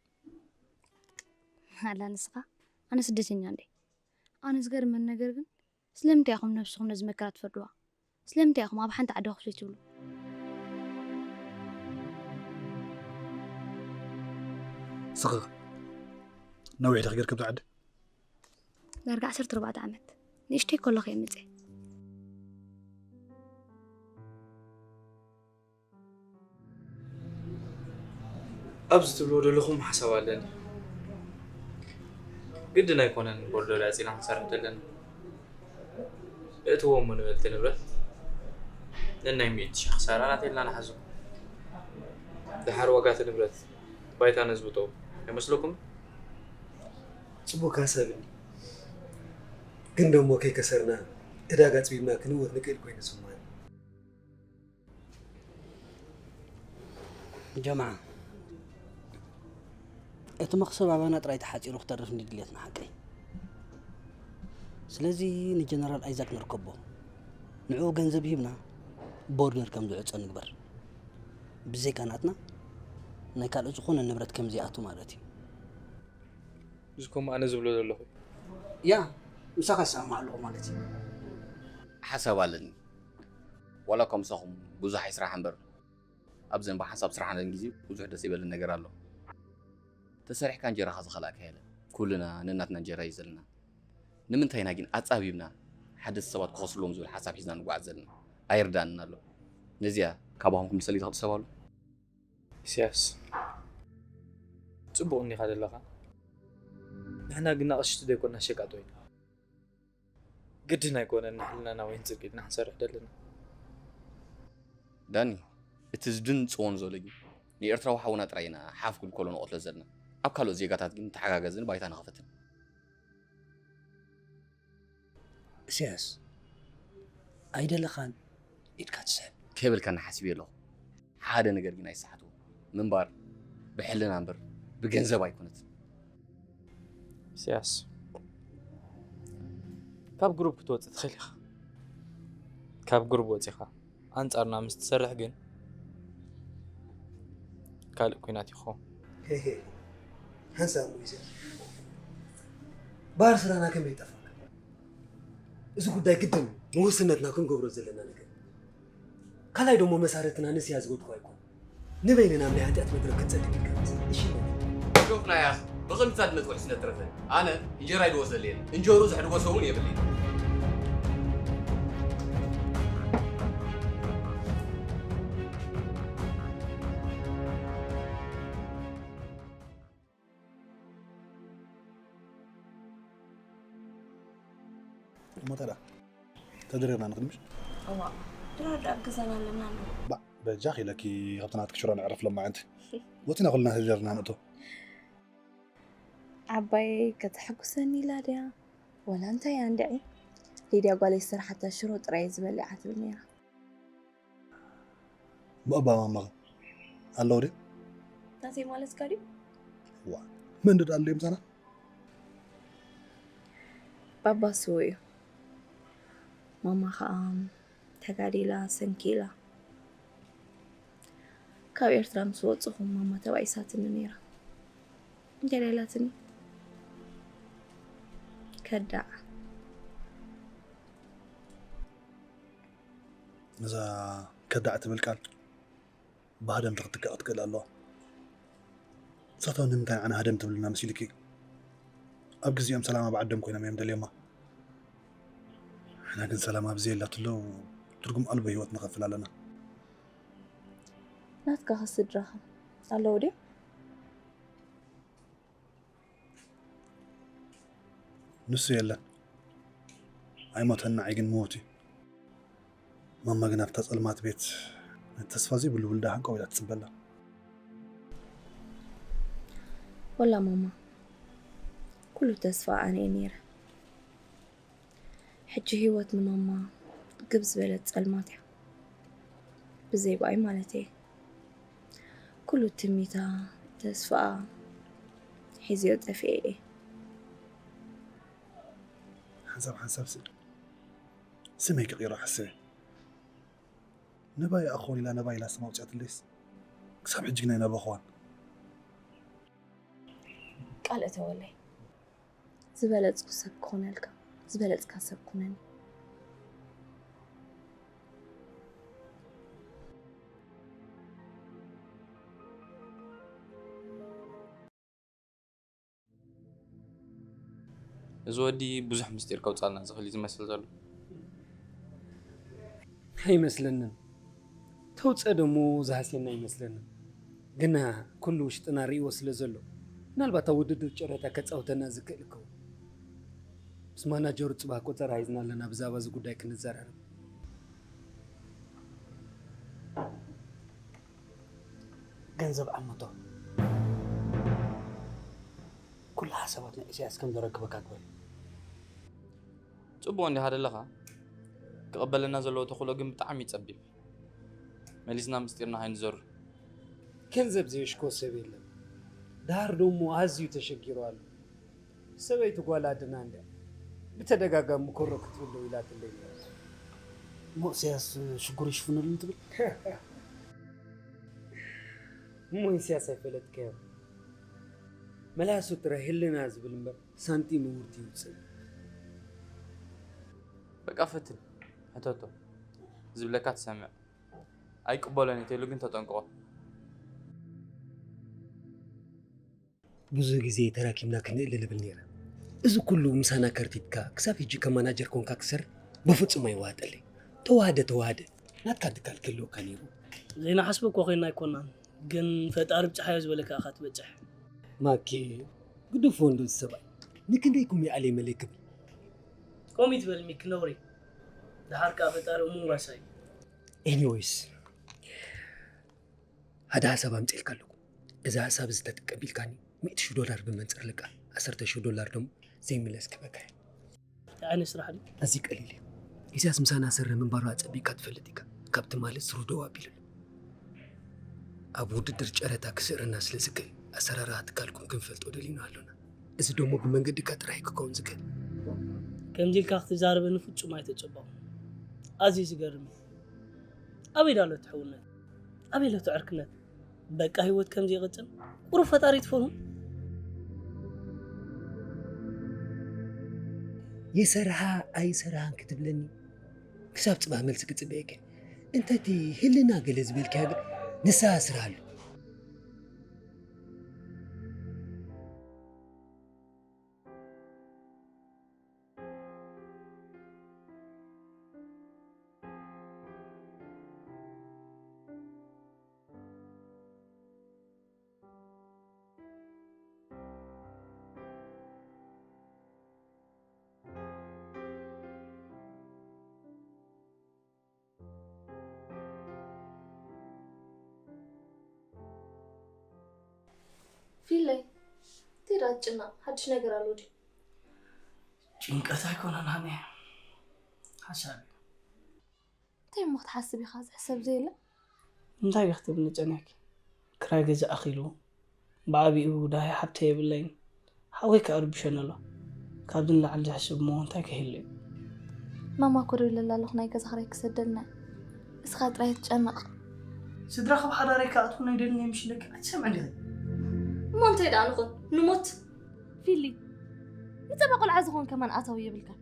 ኣላ ንስኻ፣ ኣነ ስደተኛ እንዴ? ኣነ ዝገርመኒ ነገር ግን፣ ስለምንታይ ኢኹም ነብስኹም ነዚ መከራ ትፈርድዋ? ስለምንታይ ኢኹም ኣብ ሓንቲ ዓዲ ኮፍ ዘይትብሉ? ስኽኽ፣ ነዊሕ ዲኺ ጌርኪ ኣብዛ ዓዲ? ዳርጋ ዓሰርተ ኣርባዕተ ዓመት። ንእሽተይ ከለኹ እየ መፅየ። ኣብዚ ትብልዎ ዘለኹም ሓሳብ ኣለኒ። ግድን ኣይኮነን ቦርደር ኣፂና ክንሰርሕ ዘለና። እእትዎ እሞ ንበልቲ ንብረት ነናይ ሚእቲ ሺሕ ክሳራ ናተይ ኢልና ንሓዞ። ድሓር ዋጋ እቲ ንብረት ባይታ ነዝብጦ ኣይመስለኩም? ፅቡቅ ሓሳብ እዩ። ግን ደሞ ከይከሰርና ዕዳጋ ፅቢብና ክንእወት ንክእል ኮይኑ ዝስማዓኒ። ጀምዓ፣ እቲ መኽሰብ ኣባና ጥራይ ተሓጺሩ ክተርፍ እንዲ ድልየትና ሓቀይ። ስለዚ ንጀነራል ኣይዛክ ንርከቦ፣ ንዕኡ ገንዘብ ሂብና ቦርደር ከም ዝዕጾ ንግበር። ብዘይካ ናትና ናይ ካልእ ዝኾነ ንብረት ከም ዘይኣቱ ማለት እዩ። እዚ ከምኡ ኣነ ዝብሎ ዘለኹ። ያ፣ ምሳኻ ዝሰማማዕ ኣለኹ ማለት እዩ። ሓሳብ ኣለኒ። ዋላ እኳ ምሳኹም ብዙሕ ኣይስራሕ እምበር፣ ኣብ ዘንባ ሓንሳብ ስራሕ ኣለኒ ግዜ ብዙሕ ደስ ይበልን ነገር ኣሎ። ተሰሪሕካ እንጀራኻ ዝኸላእካ የለን። ኩልና ነናትና እንጀራ እዩ ዘለና። ንምንታይ ኢና ግን ኣጻቢብና ሓደ ሰባት ክኸስርሎም ዝብል ሓሳብ ሒዝና ንጓዓዝ ዘለና? ኣይርዳእንን ኣሎ። ነዚኣ ካባኹም ክምልሰልይ ትኽእል ሰብ ኣሎ? ኢሳያስ፣ ጽቡቕ እንዲኻ ዘለኻ። ንሕና ግን ኣቕሽቲ ዘይኮና ሸቃጦ ኢና። ግድን ኣይኮነን ንሕልናና ወይን ጽድቂ ኢልና ክንሰርሕ ዘለና። ዳኒ፣ እቲ ዝድንጽዎን ዘሎ ግን ንኤርትራዊ ሓውና ጥራይ ኢና ሓፍ ክብል ከሎ ንቐትሎ ዘለና። ኣብ ካልኦት ዜጋታት ግን ንተሓጋገዝን ባይታ ንኸፈትን። ኢሳያስ፣ ኣይደለኻን ኢድካ ትስሕብ። ከይበልካኒ ሓሲበ ኣለኹ። ሓደ ነገር ግን ኣይሰሓትዎ። ምንባር ብሕልና እምበር ብገንዘብ ኣይኮነትን። ኢሳያስ፣ ካብ ግሩፕ ክትወጽእ ትኽእል ኢኻ። ካብ ግሩፕ ወጺኻ ኣንጻርና ምስ ትሰርሕ ግን ካልእ ኲናት እዩ ክኸውን። ሄሄ፣ ሓንሳብ እሞ ኢሳያስ፣ ባህር ስራና ከመይ ይጠፍኣካ? እዚ ጉዳይ ግድን ንውስነትና ክንገብሮ ዘለና ነገር። ካልኣይ ደሞ መሳርትና ንስያ ዝገድኩ ኣይኮን። ንበይንና ኣብ ናይ ሓጢኣት መድረክ ክንጸድቅ ኢልካ መሰል። እሺ በል። ዶፍናያስ ብቕንጻል ነቲ ውሕስነት ትረፈ። ኣነ እንጀራ ይድወሰለየን። እንጀሩ ዘሕድጎ ሰውን የብለይ። እሞ ታዲያ ተደሪርና ንኽድምሽ? እዋ ድራር ዳኣ ኣብ ገዛና ኣለና ኣሎ። ባዕ በጃኽ ኢለኪ ካብቲ ናትኪ ሽሮ ንዕረፍ ሎማዓንቲ። ወፂና ኩልና ተደሪርና ንእቶ። ዓባየይ ከተሐጉሰኒ ኢላ ድያ ወላ እንታይ እያ እንድዒ? ሊድያ ጓለይ ዝሰርሓታ ሽሮ ጥራይ እየ ዝበሊዓ ትብል ነይራ። ብኣባ ማማኸ ኣለዉ ድዮም? ናተይ ማለትካ ድዩ? ዋ መን ድኣ ኣሎ ምሳና? ባባ ስዉእ እዩ። ማማ ኸኣ ተጋዲላ ሰንኪላ። ካብ ኤርትራ ምስ ወጽኹ ማማ ተባኢሳትኒ ነይራ። እንታይ ኢላትኒ? ከዳዕ። ነዛ ከዳዕ ትብል ቃል ብሃደምቲ ክትትካእ ክትክእል ኣለዋ። ንሳቶም ንምንታይ ንዓና ሃደም ትብልና መሲልኪ? ኣብ ግዜኦም ሰላም ኣብ ዓዶም ኮይኖም እዮም ደልዮማ። ንሕና ግን ሰላም ኣብ ዘየላትሉ ትርጉም ኣልቦ ህይወት ንኸፍል ኣለና። ናትካ ኸ ስድራኻ ኣለዉ ድዮም? ንሱ የለን። ኣይሞተን፣ ንዓይ ግን ምዉት እዩ። ማማ ግን ኣብታ ጸልማት ቤት ነቲ ተስፋ ዘይብሉ ውልዳ ሃንቀው ኢላ ትጽበ ኣላ። ወላ ማማ፣ ኩሉ ተስፋ ኣነ እየ ነይረ። ሕጂ ህይወት ንማማ ግብ ዝበለት ጸልማት እያ። ብዘይ ብኣይ ማለተይ። ኩሉ ትምኒታ፣ ተስፋኣ ሒዘዮ ጠፊኤ እየ። ሓንሳብ ሓንሳብ ስ-፣ ስመይ ክቕይሮ ሓስበ። ነባይ ኣኾን ኢላ ነባይ ኢላ ስም ኣውፅኣትለይስ ክሳብ ሕጂ ግን ኣይነበኹዋን። ቃል እተወለይ። ዝበለጽኩ ሰብ ክኾነልካ። ዝበለጽካ ሰብ ኩነኒ። እዚ ወዲ ብዙሕ ምስጢር ከውፃልና ዝኽእል እዩ ዝመስል ዘሎ። ኣይመስለንን። ተውፀ ደሞ ዝሃስየና ኣይመስለንን። ግና ኩሉ ውሽጥና ርእይዎ ስለ ዘሎ ምናልባት ኣብ ውድድር ጨረታ ከፃውተና ዝክእል ይከውን። ምስ ማናጀሩ ፅባህ ቆፀራ ሒዝና ኣለና ብዛዕባ እዚ ጉዳይ ክንዘራረብ። ገንዘብ ዓመቶ ኩሉ ሓሳባትና ኢሳያስ ከም ዘረክበካ ግበር። ፅቡቅ እንዲኻ ደለኻ። ክቕበለና ዘለዎ ተኽእሎ ግን ብጣዕሚ እዩ ፀቢብ። መሊስና ምስጢርና ኣይንዘሩ። ገንዘብ ዘየሽኮ ሰብ የለን። ዳር ደሞ ኣዝዩ ተሸጊሩ ኣሎ። ሰበይቲ ጓል ኣድና እንድያ ብተደጋጋሚ ኮሮ ክትብል ደው ኢላትለይ ነይራ። እሞ ኢሳያስ ሽጉር ይሽፍነሉ ትብል? እሞ ኢሳያስ ኣይፈለጥካዮ። መላሱ ጥራይ ህልና ዝብል እምበር ሳንቲም ውርቲ ይውፅእ። በቃ ፈትን ሕተቶ። ዝብለካ ትሰምዕ። ኣይቅበሎን እየ ተይሉ ግን ተጠንቅቆ። ብዙ ግዜ ተራኪብና ክንእልል እብል ነይረ። እዚ ኩሉ ምሳና ከርቲትካ ክሳብ ሕጂ ከም ማናጀር ኮንካ ክሰርሕ በፍጹም ኣይዋጠለይ። ተዋህደ ተዋህደ ናትካ ትካል ክህልወካ ነይሩ። ዘይንሓስቦ እኮ ኮይና ኣይኮናን፣ ግን ፈጣሪ ብጽሓዮ ዝበለካ ኢኻ ትበጽሕ። ማኬ ግድፎ እንዶ ሰብኣይ ንክንደይኩም ይኣለይ መለይ ክብል። ከምኡ ይትበል ሚክ ነውሪ። ደሓር ከኣ ፈጣሪ እሙን ጓሳ እዩ። ኤኒዌይስ ሓደ ሓሳብ ኣምፅልካ ኣለኩ። እዚ ሓሳብ እዚ ተጥቀቢልካኒ ሚእቲ ሺህ ዶላር ብመንፅር ልካ ዓሰርተ ሺህ ዶላር ደሞ ዘይምለስ ክበካ እየ። እንታይ ዓይነት ስራሕ ድዩ? ኣዝዩ ቀሊል እዩ። ኢሳያስ ምሳና ሰረ ምንባሩ ኣፀቢቅካ ትፈልጥ ኢካ። ካብ ትማሊ ስሩ ደው ኣቢሉሉ። ኣብ ውድድር ጨረታ ክስእረና ስለ ዝክእል ኣሰራርሓ ትካልኩም ክንፈልጦ ደሊና ኣሎና። እዚ ደሞ ብመንገድካ ጥራይ ክከውን ዝክእል። ከምዚ ኢልካ ክትዛረበኒ ፍጹም ኣይተጸበኹን። ኣዝዩ ዝገርም እዩ። ኣበይ ዳሎ እቲ ሕውነት? ኣበይ ሎ እቲ ዕርክነት? በቃ ህይወት ከምዚ ይቕጽል? ቁሩብ ፈጣሪ ትፈርሁ? ይሰርሓ ኣይሰርሓን ክትብለኒ ክሳብ ጽባሕ መልሲ ክጽበየኪ። እንተ እቲ ህልና ገለ ዝበልክያ ግን ንሳ ስርሓሉ። ፊለይ እንታይ ደኣ ትጭነቕ? ሓድሽ ነገር ኣሎ ድዩ? ጭንቀት ኣይኮነን ሃኒ፣ ሓሳብ እዩ። እንታይ እሞ ክትሓስብ ኢኻ ዝሕሰብ ዘየለ? እንታይ ኢኺ ክትብልኒ ጸኒሕኪ? ክራይ ገዛ ኣኺሉ፣ ብዓቢኡ ዳሃይ ሓብተይ የብለይን፣ ሓወይ ከኣ ርቢሸኒ ኣሎ። ካብዚ ንላዕሊ ዘሕስብ እሞ እንታይ ክህሉ እዩ? ማማ እኮ ደዊለላ ኣለኹ ናይ ገዛ ክራይ ክሰደልና። እስኻ ጥራይ ኣይትጨነቕ። ስድራኺ ብሓዳረይ ክኣትዉ ኣይደልን እየ ምሽ ኢለኪ ኣይትሰምዕን ዲኺ? እሞ እንታይ ደኣ ንኹን ንሞት? ፊሊ፣ ንጸባ ቆልዓ ዝኾን ከማን ኣታዊ የብልካን።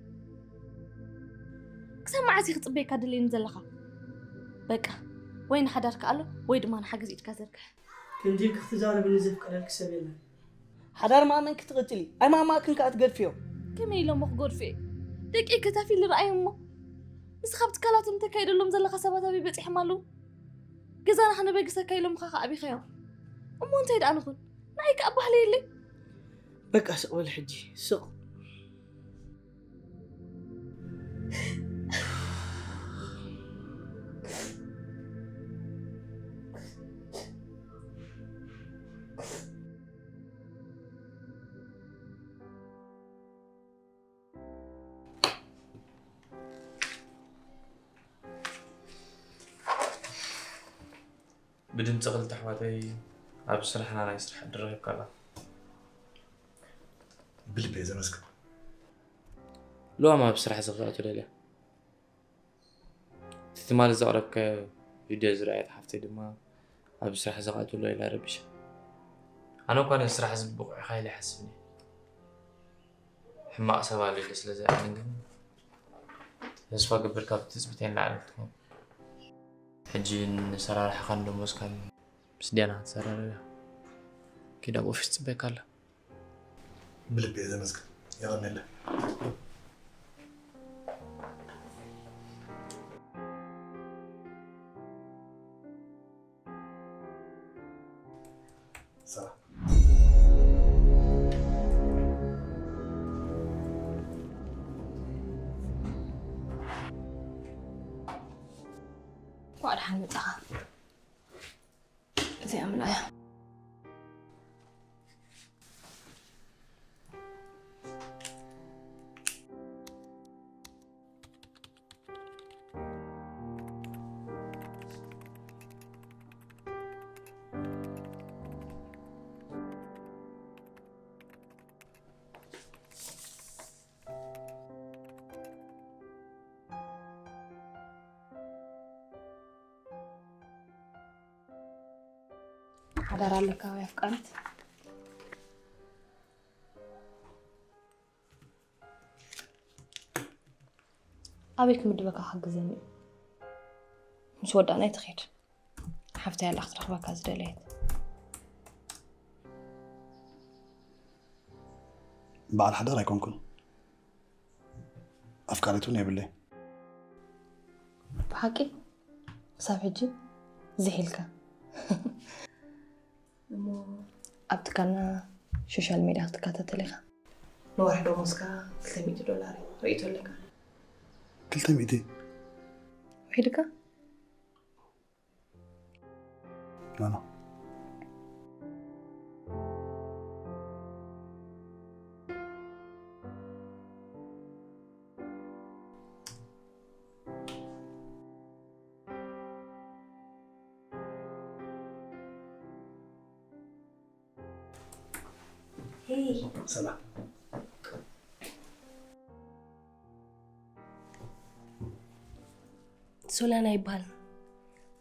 ክሳብ መዓስ ኢኺ ክጽበየካ ደልየኒ ዘለኻ? በቃ፣ ወይ ንሓዳርካ ኣሎ ወይ ድማ ንሓገዝ ኢድካ ዘርግሕ። ከምዚ ኢልኪ ክትዛረብኒ ዘፍቀደልኪ ሰብ የለን። ሓዳር ማመን ክትቕጽሊ ኣይማማእክን ከኣ ትገድፍዮ። ከመይ ኢለ እሞ ክገድፎ እየ? ደቂ ከታፊ ልረኣዮም እሞ ንስኻ ኣብ ትካላቶም ተካይደሎም ዘለኻ ሰባት ኣበይ በጺሖም ኣለዉ? ገዛና ከነበግሰካ ኢሎም ምኻ ከዓቢኻዮም እሞ እንታይ ደኣ ንኹን? ንዓይ ከኣ ባህሊ የለይ። በቃ ስቕ በል ሕጂ ስቕ። ብድምፂ ክልተ ኣሕዋተይ ኣብ ስራሕና ናይ ስራሕ ዕድል ረኺብካ ኣላ። ብልቢ እየ ዘመስግን። ሉዋም ኣብ ስራሕ ዝኽኣቱ ደልያ። እቲ ትማሊ ዘቕረብካዮ ቪድዮ ዝረኣየት ሓፍተይ ድማ ኣብ ስራሕ ዝኽኣቱ ኣሎ ኢላ ረቢሻ። ኣነ እኳ ነዚ ስራሕ እዚ ብቑዕ ኢኻ ኢለ ኣይሓስብን እየ። ሕማቕ ሰብ ኣለሉ ስለ ዝኣምን ግን ተስፋ ገብር ካብ ትጽቢተይ ንላዕሊ ክትከውን። ሕጂ ንሰራርሕኻን ደሞዝካን ምስ ዲያና ክትሰራረብ እያ። ኪድ ኣብ ኦፊስ ትጽበየካ ኣላ። ብልቢ እየ ዘመስግን። የቐንየለይ። ሰላም። እንኳዕ ደሓን መጻኻ። እዚኣ ምልኣያ። ሓዳር ኣለካ ወይ ኣፍቃሪት? ኣበይ ክምድበካ ክሕግዘኒ እዩ? ምስ ወዳእና ኣይትኸድ። ሓፍተይ ኣላ ክትረኽበካ ዝደለየት። በዓል ሓዳር ኣይኮንኩን። ኣፍቃሪት እውን የብለይ። ብሓቂ? ክሳብ ሕጂ ዝሕ ኢልካ። እሞ ኣብ ትካልና ሶሻል ሜድያ ክትከታተል ኢኻ። ንወርሒ ደሞዝካ ክልተ ሚእቲ ዶላር እዩ። ርእይቶ ኣለካ? ክልተ ሚእቲ? ውሒድካ? ኖ፣ ኖ። ሄይ። ሰላም። ሶላና ይበሃል።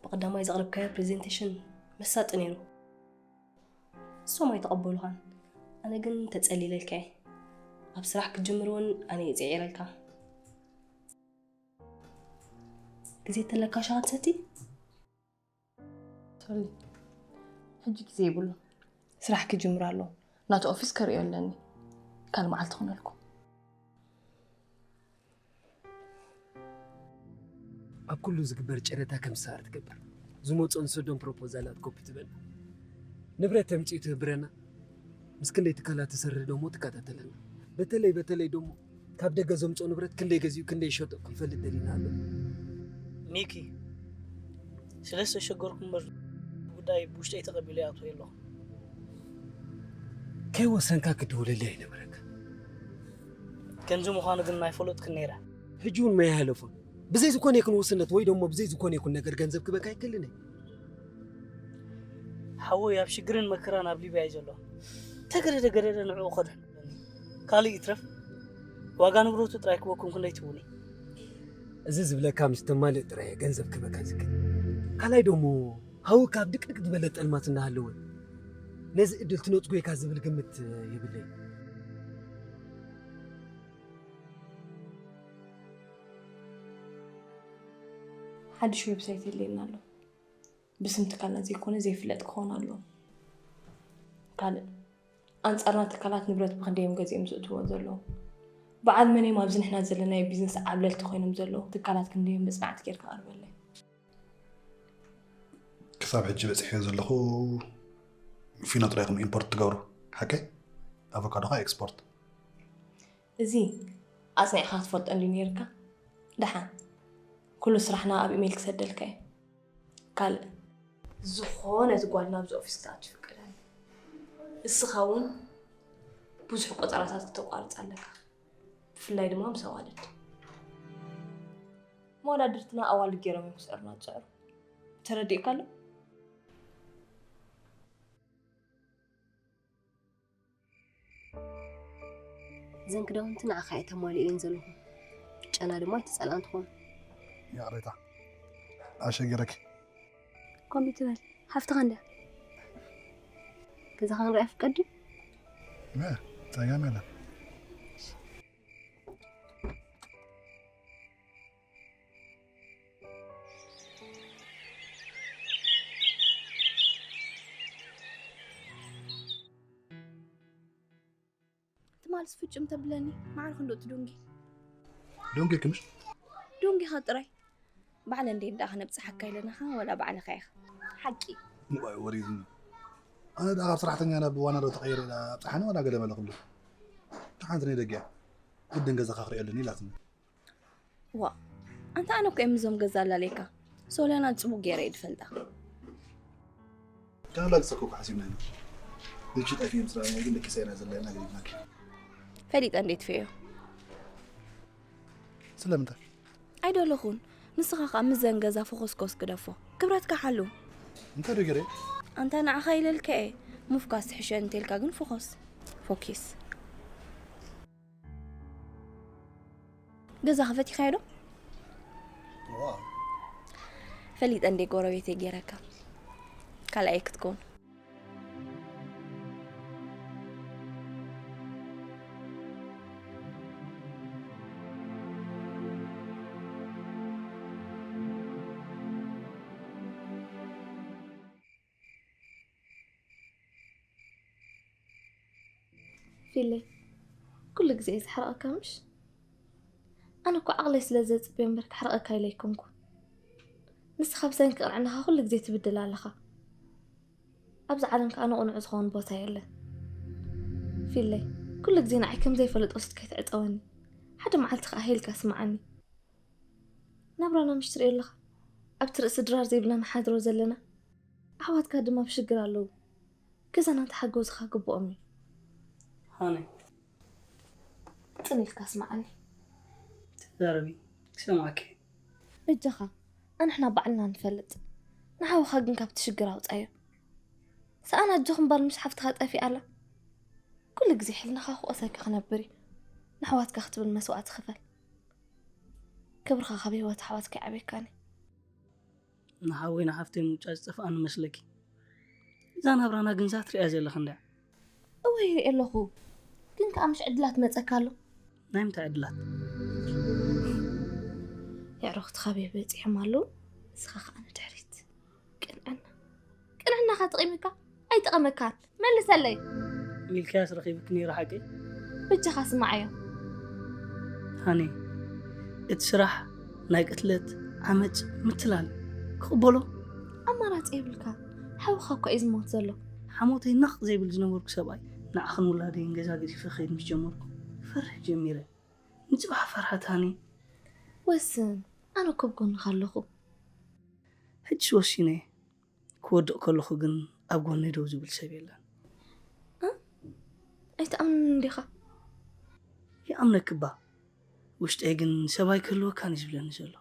ብቐዳማይ ዘቕረብካዮ ፕሬዘንቴሽን መሳጢ ነይሩ። እሶም ኣይተቐበሉኻን። ኣነ ግን ተጸሊለልካ እየ። ኣብ ስራሕ ክትጅምር እውን ኣነ እየ ጽዒረልካ። ግዜ ተለካ ሻሂ ትሰቲ? ሶሊ፣ ሕጂ ግዜ የብሉን። ስራሕ ክጅምር ኣለዎ። ናቱ ኦፊስ ከርእዮ ኣለኒ። ካልእ መዓልቲ ክኾነልኩም። ኣብ ኩሉ ዝግበር ጨረታ ከም ዝሰኣር ትገብር። ዝመፅኦ ንሰዶም ፕሮፖዛላት ኮፒ ትበል። ንብረት ተምፅኡ ትህብረና። ምስ ክንደይ ትካላት ትሰርሕ ደሞ ትከታተለና። በተለይ በተለይ ደሞ ካብ ደገ ዘምፅኦ ንብረት ክንደይ ገዚኡ ክንደይ ይሸጦ ክንፈልጥ ደሊና ኣሎ። ሚኪ፣ ስለ ዝተሸገርኩ እምበር ጉዳይ ብውሽጠይ ተቐቢለ ይኣትዎ ኣለኹ። ከይወሰንካ ክድውለለይ ኣይነበረካ። ከምዚ ምዃኑ ግን ኣይፈለጥኩን ነይረ። ሕጂ እውን መያህለፎን ብዘይ ዝኾነ ይኹን ውስነት ወይ ደሞ ብዘይ ዝኾነ ይኹን ነገር ገንዘብ ክበካ ኣይክእልን እየ። ሓወይ ኣብ ሽግርን መከራን ኣብ ሊብያ እዩ ዘሎ። ተገደደ ገደደ ንዕኡ ኸድሕን። ካልእ ይትረፍ ዋጋ ንብረቱ ጥራይ ክበኩም ክንደይ ትብኒ? እዚ ዝብለካ ምስ ተማልእ ጥራይ እየ ገንዘብ ክበካ ዝክእል። ካልኣይ ደሞ ሃዊ ካብ ድቅድቅ ዝበለ ጠልማት እናሃለወ ነዚ እድል ትነጽጎ ኢካ ዝብል ግምት የብለይ። ሓድሽ ዌብሳይት የድልየና ኣሎ። ብስም ትካልና ዘይኮነ ዘይፍለጥ ክኸውን ኣለዎ። ካልእ፣ ኣንጻርና ትካላት ንብረት ብኽንደይ እዮም ገዚኦም ዝእትዎ ዘለዉ? በዓል መን እዮም ኣብዚ ንሕና ዘለናዮ ቢዝነስ ዓብለልቲ ኮይኖም ዘለዉ? ትካላት ክንደይ እዮም? መጽናዕቲ ጌርካ ኣቕርበለይ። ክሳብ ሕጂ በጺሐዮ ዘለኹ ፊኖ ጥራይ ኢኹም ኢምፖርት ትገብሩ፣ ሓቀይ? ኣቮካዶ ኸኣ ኤክስፖርት። እዚ ኣጽኒዕካ ክትፈልጦ እንድዩ ነይርካ። ደሓን፣ ኩሉ ስራሕና ኣብ ኢሜይል ክሰደልካ እየ። ካልእ፣ ዝኾነት ጓል ናብዚ ኦፊስ ክትኣቱ ይፍቀደኒ። እስኻ እውን ብዙሕ ቆጸራታት ክተቋርጽ ኣለካ። ብፍላይ ድማ ምስ ኣዋልድ። መወዳድርትና ኣዋልድ ገይሮም እዮም ክስዕሩና ዝጽዕሩ። ተረዲእካ ኣሎ? እዘን ክዳውንቲ ንዓኻ እየ ተማሊኤን ዘለኹ። ጨና ድማ ኣይትጸልኣን ትኾን። ይቕሬታ፣ ኣሸጊረኪ። ከምኡ ትበል፣ ሓፍትኻ እንድያ። ገዛ ክንሪኣ ፍቀድ ድዩ? እ፣ ጸገም የለን። ቃልስ ፍጭም ተብለኒ። ማዕረ ክንዶ ትዱንጊ ዶንጌ ክምሽ ዱንጊኻ ጥራይ። ባዕለ እንዴ እንዳ ክነብጽሓካ ኢለናኻ ወላ ባዕልኻ ኢኻ። ሓቂ። ምባይ ወሪዝኒ። ኣነ ደኣ ካብ ሰራሕተኛ ናብ ዋና ዶ ተቐይረ ኢላ ኣብጽሓኒ ዋላ ገለ መለ ክብሉ። ሓንቲ ናይ ደጊኣ ግድን ገዛኻ ክርእየሉኒ ኢላትኒ። ዋ፣ ኣንታ ኣነ እኮ እየ ምዞም ገዛ ኣላለየካ። ሶልያና ጽቡቅ ገይረ እየ ድፈልጣ። ከም ላግጸኩ እኮ ሓሲብና ኢና። ልቺ ጠፊ ምስ ረኣና ግን ደቂሳ ኢና ዘለና ገሪብናኪ። ፈሊጠ እንዴት ፈዮ? ስለምንታይ? ኣይደለኹን። ንስኻ ኸኣ ምዘን ገዛ ፎኾስኮስ ግደፎ። ክብረትካ ሓሉ። እንታይ ዶ ገይረ? ኣንታ ንዓኻ ኢለልካ እየ። ምፍኳስ ትሕሸ እንተልካ ግን ፎኾስ። ፎኪስ። ገዛ ከፈቲኻዮ ዶ? ዋው። ፈሊጠ እንዴ ጎረቤተይ ገይረካ። ካልኣይ ክትከውን። ፊለይ፣ ኩሉ ግዜ እየ ዝሕርቐካ ምሽ? ኣነ እኮ ዓቕለይ ስለ ዘጽብዮ እምበር ክሕርቐካ ኢለ ኣይኮንኩን። ንስኻ ብሰንኪ ቅንዕናኻ ኩሉ ግዜ ትብድል ኣለኻ። ኣብዚ ዓለም ከኣ ንቕኑዕ ዝኸውን ቦታ የለን። ፊለይ፣ ኩሉ ግዜ ንዓይ ከም ዘይፈልጥ ወሲድካ ኣይትዕጸወኒ። ሓደ መዓልቲ ከኣ ሄልካ ስምዓኒ። ናብራና ምሽ ትርእዮ ኣለኻ? ኣብቲ ርእሲ ድራር ዘይብልና ንሓድሮ ዘለና፣ ኣሕዋትካ ድማ ብሽግር ኣለዉ። ገዛና ተሓገዙኻ ግብኦም እዩ። ሃነይ፣ ጽን ኢልካ ስምዓኒ። ተዛረቢ፣ ክሰምዓኪ። በጃኻ፣ ኣንሕና ባዕልና ንፈልጥ። ንሓውኻ ግን ካብቲ ሽግር ኣውጻዮ። ሰኣን ኣጆኺ እምበር ምሽ ሓፍትኻ ጠፊኣ ኣላ። ኩሉ ግዜ ሕልናኻ ክወሰኪ ክነብር እዩ። ንኣሕዋትካ ክትብል መስዋእቲ ክፈል። ክብርኻ ካብ ህይወት ኣሕዋትካ ይዓብየካኒ። ንሓወይ ንሓፍተይ ምውጫ ዝጠፍኣኒ መስለኪ? እዛ ናብራና ግን እዛ ትሪኣ ዘለኺ እንድያ። እወ ይሪኦ ኣለኹ፣ ግን ከኣ ምሽ ዕድላት መጸካ ኣሎ። ናይ ምንታይ ዕድላት? የዕሩኽትኻ ኣበይ በጺሖም ኣለዉ? ንስኻ ከኣ ንድሕሪት። ቅንዕና። ቅንዕናኻ ጠቒሙካ? ኣይጠቐመካን። መልሰለይ። ሚልክያስ ረኺብኪ ነይሩ ሓቂ? በጃኻ ስምዓዮ። ሃኒ፣ እቲ ስራሕ ናይ ቅትለት፣ ዓመጽ፣ ምትላል ክቕበሎ? ኣማራጺ የብልካ። ሓውኻ እኳ እዩ ዝሞት ዘሎ። ሓሞተይ ነቕ ዘይብል ዝነበርኩ ሰብኣይ ንዓኽን ውላደይን ገዛ ገዲፈ ክኸይድ ምስ ጀመርኩ ፈርሕ ጀሚረ። ንጽባሕ ፈርሓት ሃኒ። ወስን፣ ኣነ እኮ ኣብ ጎንኻ ኣለኹ። ሕጅስ ወሲነ እየ። ክወድቕ ከለኹ ግን ኣብ ጎነይ ደው ዝብል ሰብ የለን። ኣይትኣምንን እንዲኻ? ይኣምነኪ እባ፣ ውሽጠይ ግን ሰብኣይ ክህልወካን እዩ ዝብለኒ ዘሎ።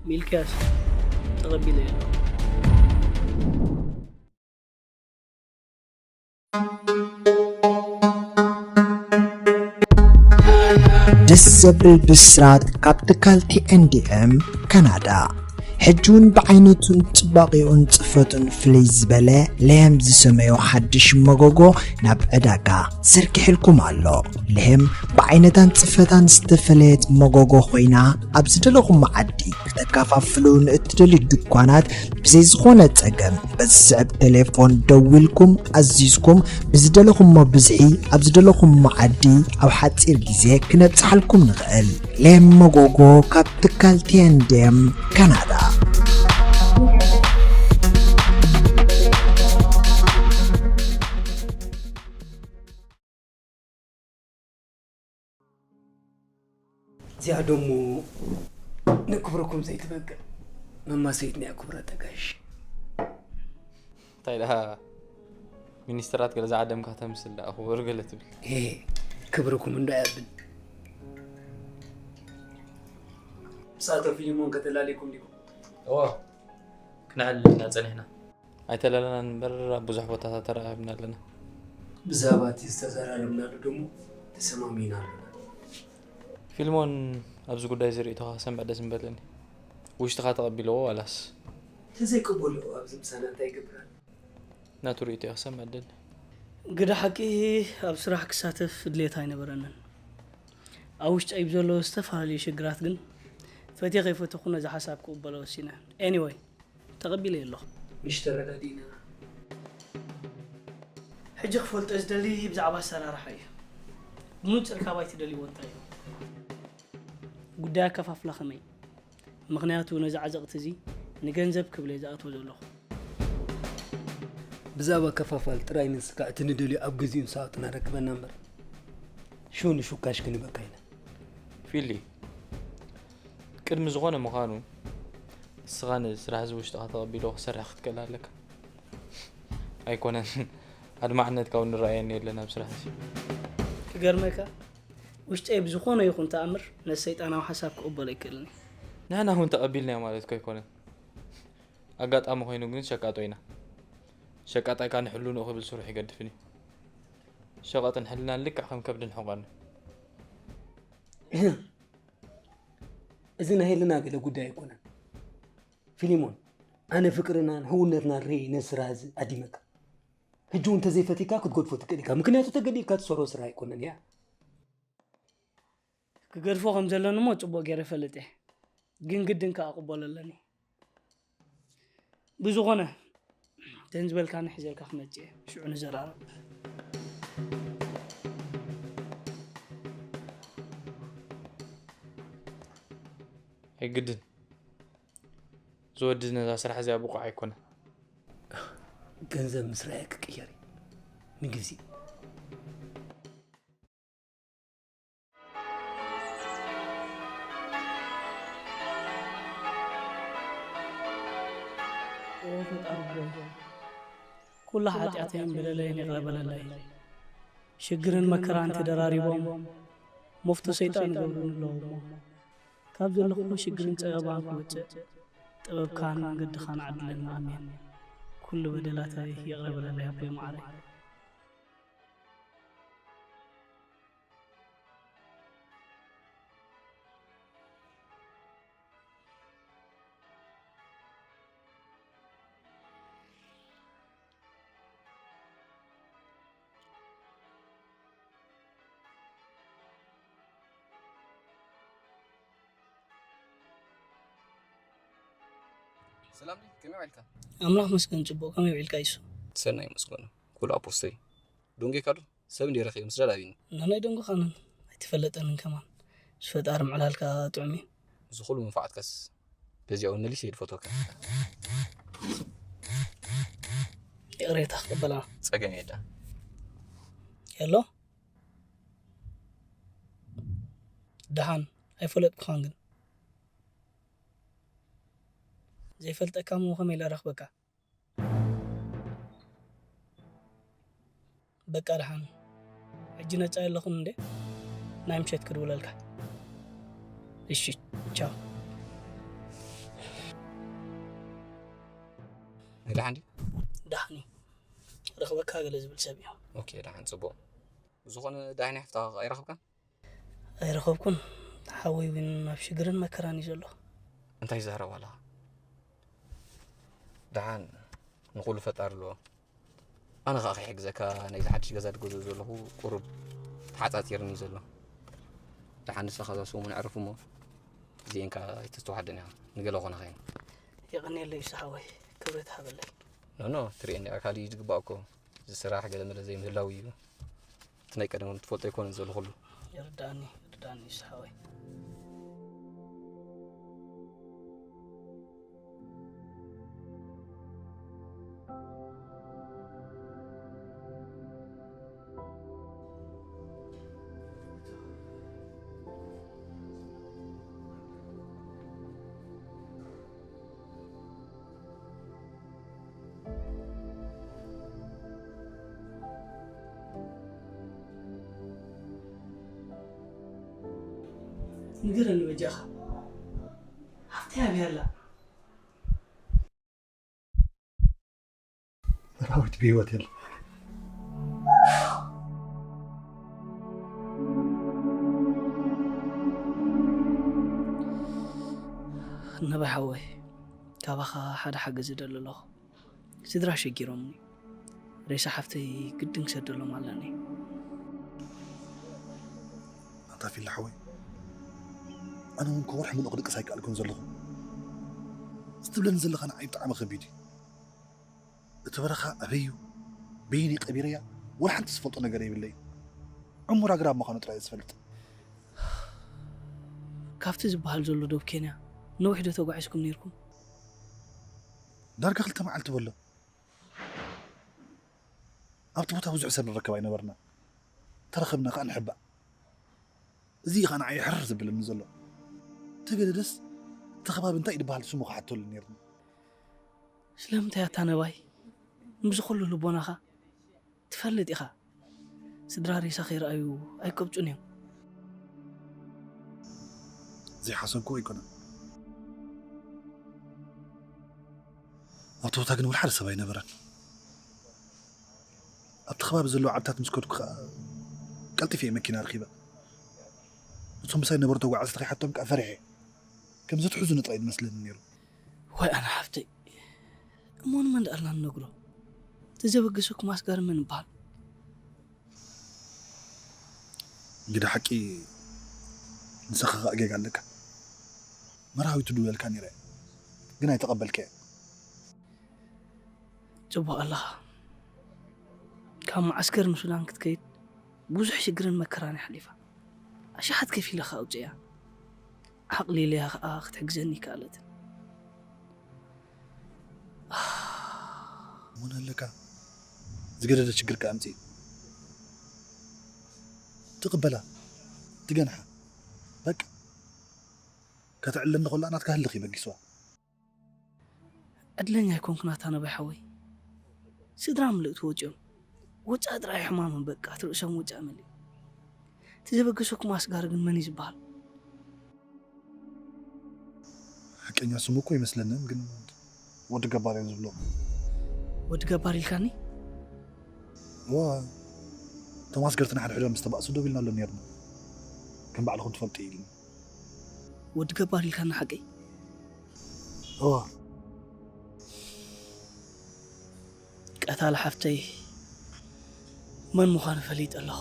ሚልክያስ፣ ተቐቢለ እየ። ደስ ዘብል ብስራት ካብ ትካል ቲኤንዲኤም ካናዳ። ሕጂ እውን ብዓይነቱን ጽባቐኡን ጽፈቱን ፍልይ ዝበለ ለየም ዝሰመዮ ሓድሽ መጎጎ ናብ ዕዳጋ ዘርጊሕልኩም ኣሎ። ለየም ብዓይነታን ጽፈታን ዝተፈለየት መጎጎ ኮይና፣ ኣብ ዝደለኹም መዓዲ ከተከፋፍሉ ንእትደልዩ ድኳናት ብዘይ ዝኾነ ጸገም በዚ ዝስዕብ ቴሌፎን ደዊልኩም ኣዚዝኩም ብዝደለኹሞ ብዝሒ ኣብ ዝደለኹም መዓዲ ኣብ ሓጺር ግዜ ክነብጽሓልኩም ንኽእል። ሌም መጎጎ ካብ ትካል ቲኤንዲኤም ካናዳ። እዚኣ ደሞ ንክብረኩም ዘይትበቅዕ መማሰይትና እያ። ክቡር ኣጠቃሽ። እንታይ ደኣ ሚኒስትራት ገለ ዝዓደምካ ተምስል ደኣ ክቡር ገለ ትብል። ኤ፣ ክብርኩም እንዶ ኣያብል። ምስ ኣቶ ፊሊሞን ከተላልይኩም ዲኩም? እወ፣ ክነዕልል ኢና ጸኒሕና። ኣይተላለናን እምበር ኣብ ብዙሕ ቦታታት ተራኺብና ኣለና። ብዛዕባ እቲ ዝተዘራረብናሉ ደሞ ተሰማሚዕና ኣለና። ፊልሞን፣ ኣብዚ ጉዳይ እዚ ርእይቶኻ ክሰምዕ ደስ ምበለኒ። ውሽጥኻ ተቐቢልዎ ዋላስ? ተዘይቅበሎ ኣብዚ ምሳና እንታይ ይገብር ኣሎ? ናቱ ርእይቶ እየ ክሰምዕ ደሊ። ግደ ሓቂ ኣብ ስራሕ ክሳተፍ ድሌት ኣይነበረንን። ኣብ ውሽጠይ ብዘለዉ ዝተፈላለዩ ሽግራት ግን ፈትየ ከይፈተኹ ነዚ ሓሳብ ክቕበሎ ወሲነ። Anyway፣ ተቐቢለዮ ኣለኹ። ምሽ ተረዳዲእና። ሕጂ ክፈልጦ ዝደሊ ብዛዕባ ኣሰራርሓ እዩ። ብመንጽር ካባይ ትደልይዎ እንታይ እዩ? ጉዳይ ኣከፋፍላ ከመይ? ምኽንያቱ ነዚ ዓዘቕቲ እዚ ንገንዘብ ክብል እየ ዝኣትዎ ዘለኹ። ብዛዕባ ኣከፋፋል ጥራይ ንስካ እቲ ንደልዮ ኣብ ግዚኡ ንሳውጥና ረክበና እምበር፣ ሽው ንሹካሽ ክንበካ ኢና። ፊሊ፣ ቅድሚ ዝኾነ ምዃኑ፣ ንስኻ ንስራሕ እዚ ውሽጥኻ ተቐቢሎ ክሰርሕ ክትክእል ኣለካ። ኣይኮነን፣ ኣድማዕነትካ እውን ንረኣየኒ የለን ኣብ ስራሕ እዚ። ክገርመካ፣ ውሽጠይ ብዝኾነ ይኹን ተኣምር ነቲ ሰይጣናዊ ሓሳብ ክቕበሎ ኣይክእልን እየ። ንሕና እውን ተቐቢልናዮ ማለት እኮ ኣይኮነን። ኣጋጣሚ ኮይኑ ግን ሸቃጦ ኢና። ሸቃጣይ ከኣ ንሕልንኡ ክብል ስርሑ ኣይገድፍን እዩ። ሸቐጥን ሕልናን ልክዕ ከም ከብድን ሕቖን እዩ። እዚ ናይ ህልና ገለ ጉዳይ ኣይኮነን። ፊሊሞን፣ ኣነ ፍቅርናን ህውነትናን ርእየ ነዚ ስራሕ እዚ ዓዲመካ። ሕጂ እውን እንተዘይፈቲካ ክትገድፎ ትክእል ኢካ። ምክንያቱ ተገዲድካ ትሰርሖ ስራሕ ኣይኮነን እያ። ክገድፎ ከም ዘለኒ እሞ ጽቡቕ ገይረ እፈልጥ እየ። ግን ግድን ከኣ ክቕበሎ ኣለኒ። ብዝኾነ፣ እተን ዝበልካኒ ሒዘልካ ክመጽእ እየ። ሽዑ ንዘራረብ። ኣይግድን። እዚ ወዲ ነዛ ስራሕ እዚኣ ብቑዕ ኣይኮነን። ገንዘብ ምስ ረኣየ ክቅየር እዩ። ንግዜ። ኦ ፈጣሪ ሆይ፣ ኩሉ ሓጢኣተይን በደለይን ይቕረ በለለይ። ሽግርን መከራን ተደራሪቦም መፍቶ ሰይጣን ይገብሩኒ ኣለዉ እሞ፣ ካብ ዘለኹዎ ሽግርን ጸበባን ክወጽእ ጥበብካን መንገድኻን ዓድለኒ። ኣሜን። ኩሉ በደላተይ ይቕረ በለለይ ኣቦይ መዓረይ። ሰላም ዲ፣ ከመይ ውዒልካ? ኣምላኽ መስገን ጽቡቕ፣ ከመይ ውዒልካ ይሱ? ሰናይ መስገኑ፣ ኩሉ ኣፖስተይ። ዶንጌካ ዶ? ሰብ እንዲ ረኺቡ ምስ ደላቢኒ። ናናይ ደንጎኻንን ኣይተፈለጠንን ከማን። ምስ ፈጣሪ ምዕላልካ ጥዑም እዩ። እዚ ኩሉ መንፋዓትካስ በዚኣ እውን መሊሰ እየ ዝፈትወካ። ይቕሬታ ክቕበላ። ጸገም የለን። የሎ? ደሓን ኣይፈለጥኩኻን ግን። ዘይፈልጠካ እሞ ከመይ ኢለ ረኽበካ? በቃ ደሓን። ሕጂ ነጻ የለኹን እንዴ? ናይ ምሸት ክድውለልካ። እሺ፣ ቻው። ናይ ደሓን ድዩ? ደሓን እዩ። ረኽበካ ገለ ዝብል ሰብ እዩ። ኦኬ፣ ደሓን፣ ጽቡቕ። ብዝኾነ ዳሕኒ ሓፍታ ኣይረኸብካን? ኣይረኸብኩን። ሓወይ እውን ኣብ ሽግርን መከራን እዩ ዘሎ። እንታይ ዝዛረብ ኣለኻ? ደሓን ንኹሉ ፈጣሪ ኣለዎ። ኣነ ኸኣ ክሕግዘካ ናይዚ ሓድሽ ገዛ ዝገዝኦ ዘለኹ ቁሩብ ተሓጻጺርኒ እዩ ዘሎ። ደሓን ንስኻ እዛ ሰሙን ኣዕርፍ እሞ እዚኤን ከኣ ኣይተስተውሓደን ኢኻ። ንገለ ኮነ ኸይኑ። የቐንየለይ ይሱ ሓወይ፣ ክብረት ሃበለይ። ኖ፣ ኖ፣ ትርእየኒ ኢኻ፣ ካልእ እዩ ዝግባእ እኮ። እዚ ስራሕ ገለ መለ ዘይምህላው እዩ። እቲ ናይ ቀደም ትፈልጦ ኣይኮነን ዘሎ ኩሉ። ይርድኣኒ፣ ይርድኣኒ ይሱ ሓወይ። ንገረኒ በጃኻ፣ ሓፍተይ ኣበይ ኣላ? ሰራዊት ብህይወት የለን። ነባይ ሓወይ፣ ካባኻ ሓደ ሓገዝ እደሊ ኣለኹ። ስድራ ሸጊሮምኒ። ሬሳ ሓፍተይ ግድን ክሰደሎም ኣለኒ። ኣታ ፊላ ሓወይ፣ ኣነ እውን ከወርሒ ምሉእ ክድቅስ ኣይከኣልኩን ዘለኹ። እዚ ትብለኒ ዘለኻ ንዓይ ብጣዕሚ ከቢድ እዩ። እቲ በረኻ ኣበይ እዩ? በየን እዩ ቀቢረያ? ወላ ሓንቲ ዝፈልጦ ነገር የብለይ። ዕሙር ኣግራብ ምዃኑ ጥራይ እየ ዝፈልጥ። ካብቲ ዝበሃል ዘሎ ዶብ ኬንያ ነዊሕ ዶ ተጓዒዝኩም ነይርኩም? ዳርጋ ክልተ መዓልቲ በሎ። ኣብቲ ቦታ ብዙሕ ሰብ ንረከብ ኣይነበርና። ተረኸብና ከኣ ንሕባእ። እዚ እዩ ከኣ ንዓይ ሕርር ዘብለኒ ዘሎ። ተገደደስ እቲ ከባቢ እንታይ እዩ ዝበሃል ስሙ ክሓተሉ ነይርኒ። ስለምንታይ ኣታ ነባይ? ምስዚ ኩሉ ልቦናኻ ትፈልጥ ኢኻ። ስድራ ሬሳ ከይረኣዩ ኣይቀብጩን እዮም። ዘይሓሰብኩ ኣይኮነን። ኣብቲ ቦታ ግን ወላ ሓደ ሰብ ኣይነበረን። ኣብቲ ከባቢ ዘለዉ ዓድታት ምስ ከድኩ ከኣ ቀልጢፈ እየ መኪና ረኺበ። እቶም ምሳይ ዝነበሩ ተጓዓዝቲ ከይሓቶም ከኣ ፈሪሐ። ከም ዘትሕዙኒ ጥራይ ዝመስለኒ ነይሩ። ዋይ ኣነ ሓፍተይ፣ እሞ ንመን ደኣ ኢልና ንነግሮ? እቲ ዘበገሰኩም ኣስጋሪ መን ይበሃል? ግደ ሓቂ ንስኻ ኸኣ ጌጋ ኣለካ። መርሃዊት ትድውለልካ ነይረ፣ ግን ኣይተቐበልካያ። ጽቡቕ ኣለኻ። ካብ መዓስከር ንሱዳን ክትከይድ ብዙሕ ሽግርን መከራን እያ ሓሊፋ። ኣሽሓት ከፊለ ከኣ ኣውጽእያ። ዓቕሊለያ ከኣ ክትሕግዘኒ ኣይከኣለትን። መን ኣለካ? ዝገደደ ሽግር ከኣ ኣምጽእ። ትቕበላ፣ ትገንሓ። በቃ። ከተዕልለኒ ከላ ናትካ ህልኽ እዩ በጊስዋ። ዕድለኛ ኣይኮንኩን ኣታ ነባይ ሓወይ። ስድራ ምልእቲ ወጺኦም። ወጻኢ ጥራይ ሕማሞም በቃ፣ እቲ ርእሶም ወጻኢ መሊኡ። እቲ ዘበገሰኩም ኣስጋሪ ግን መን እዩ ዝበሃል? ሓቀኛ ስሙ እኮ ኣይመስለንን፣ ግን ወዲ ገባር እዮም ዝብሎ። ወዲ ገባር ኢልካኒ? እዋ፣ እቶም ኣስገርትና ሓድሕዶም ምስ ተባእሱ ደው ኢልናሎም ነይርና። ከም ባዕልኹም ትፈልጡ ኢሉኒ። ወዲ ገባር ኢልካኒ ሓቀይ? እዋ። ቀታሊ ሓፍተይ መን ምዃኑ ፈሊጠ ኣለኹ።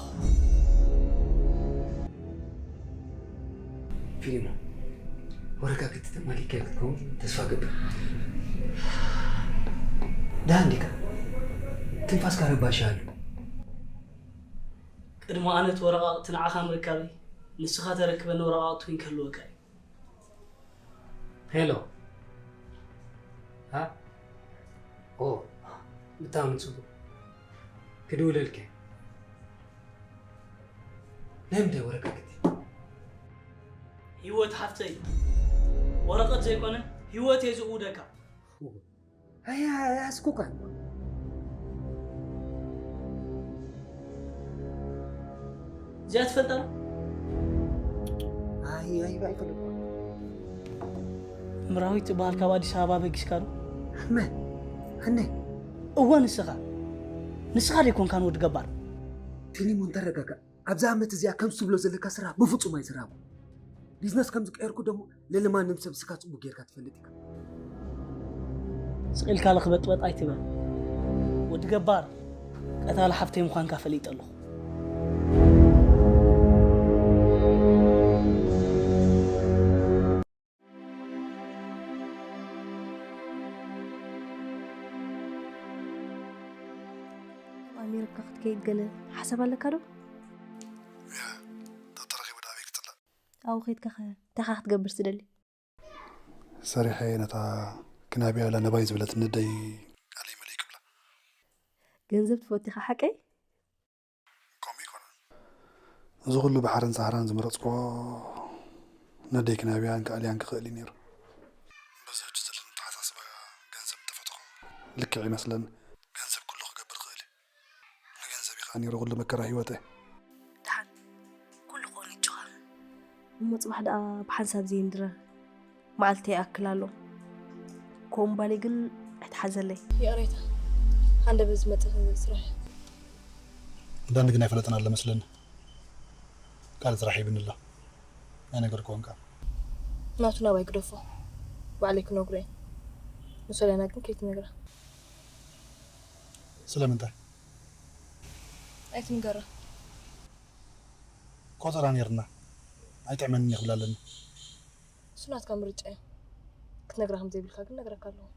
ፊሊሞን፣ ወረቃ ክትተማሊካ ክትከውን ተስፋ ገብር። ደሃ እንዲካ ትንፋስካ ረባሻ ኣሎ። ቅድሚ ኣነ እቲ ወረቃቕቲ ንዓኻ ምርካበይ፣ ንስኻ ተረክበኒ ወረቃቕቲ እውን ክህልወካ እዩ። ሄሎ። ሃ? ኦ፣ ብጣዕሚ ጽቡቕ። ክድውለልኪ። ናይ ምንታይ ወረቀት እቲ? ህይወት ሓፍተይ፣ ወረቀት ዘይኮነ ህይወት እየ ዝእውደካ። ኣያ ኣስኩካ። እዚኣ ትፈልጣ ዶ? ኣይ ኣይ ኣይፈልጥኳ። ምራዊት ትበሃል ካብ ኣዲስ ኣበባ በጊስካ ዶ? መን? ኣነ? እወ ንስኻ። ንስኻ ዶ ኣይኮንካን ወዲ ገባር? ፊሊሞን ተረጋጋእ። ኣብዛ ዓመት እዚኣ ከምዚ ትብሎ ዘለካ ስራሕ ብፍጹም ኣይሰራሕኩ። ቢዝነስ ከም ዝቀየርኩ ደሞ ልዕሊ ማንም ሰብ ንስካ ጽቡቅ ጌርካ ትፈልጥ ኢካ። ስቕ ኢልካ ለኽበጥበጥ ኣይትበል። ወዲ ገባር ቀታሊ ሓፍተይ ምዃንካ ፈሊጠ ኣለኹ። ኣሜሪካ ክትከይድ ገለ ሓሳብ ኣለካ ዶ? እያ፣ እንተተረኺቡ ደኣ ኣበይ ክጽላእ? ኣብኡ ከይድካ ኸ እንታይ ኸ ክትገብር ትደሊ? ሰሪሐ ነታ ክናብያ ኢላ ነባይ ዝበለትኒ ኣደይ ኣለይ መለይ ክብላ። ገንዘብ ትፈቱ ኢኻ ሓቀይ? ከምኡ ኣይኮነን። እዚ ኩሉ ባሕርን ሳህራን ዝመረጽክዎ ነደይ ክናብያን ክኣልያን ክኽእል እዩ ነይሩ። በዚ ሕጂ ዘለኒ ኣተሓሳስባ ገንዘብ እንተፈተኹ ልክዕ ይመስለኒ። ገንዘብ ኩሉ ክገብር ይኽእል እዩ። ንገንዘብ እዩ ከኣ ነይሩ ኩሉ መከራ ህይወተይ። ደሓን ኩሉ ክኾን እዩ ጭኻ። እሞ ጽባሕ ደኣ ብሓንሳብ ዘይንድረር። መዓልቲ ይኣክል ኣሎ። ከምኡ ምባለይ ግን ኣይትሓዘለይ። ይቕሬታ። ሃንደ በዚ መጠን ስራሕ። እንዳንድ ግን ኣይፈለጠን ኣሎ መስለኒ። ካልእ ስራሕ ሂብኒ ኣሎ። ኣይነገርክዎን ከኣ። ናቱ ናባይ ግደፎ። ባዕለይ ክነግሮ እየ። ንሶልያና ግን ከይትነግራ። ስለምንታይ? ኣይትንገራ። ቆጸራ ኔርና። ኣይጥዕመንን እየ ክብላ ኣለኒ። እሱ ናትካ ምርጫ እዩ። ክትነግራ ከም ዘይብልካ ግን ነግረካ ኣለኹ።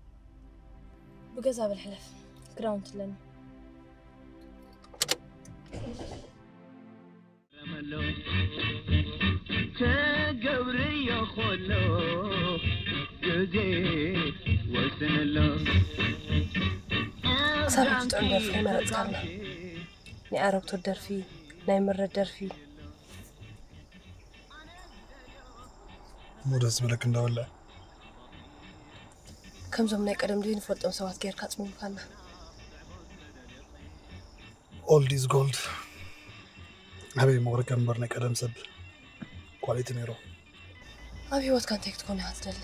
ብገዛ በል ሕለፍ። ክዳውንቲ ኣለኒ። ተገብርዮ ኾሎ ግዜ ወስንሎ። ሳብቲ ጥዑም ደርፊ መረጽካልና። ናይ ኣረግቶት ደርፊ፣ ናይ ምረት ደርፊ። እሞ ደስ ዝበለክ እንዳበልዕ። ከምዞም ናይ ቀደም ድዩ ንፈልጦም ሰባት ጌርካ ጽሚምካና። Old is gold። ኣበይ ምቕርቀ እምበር ናይ ቀደም ሰብ ኳሊቲ ነይሩ። ኣብ ህይወትካ እንታይ ክትኮን ኢኻ ትደሊ?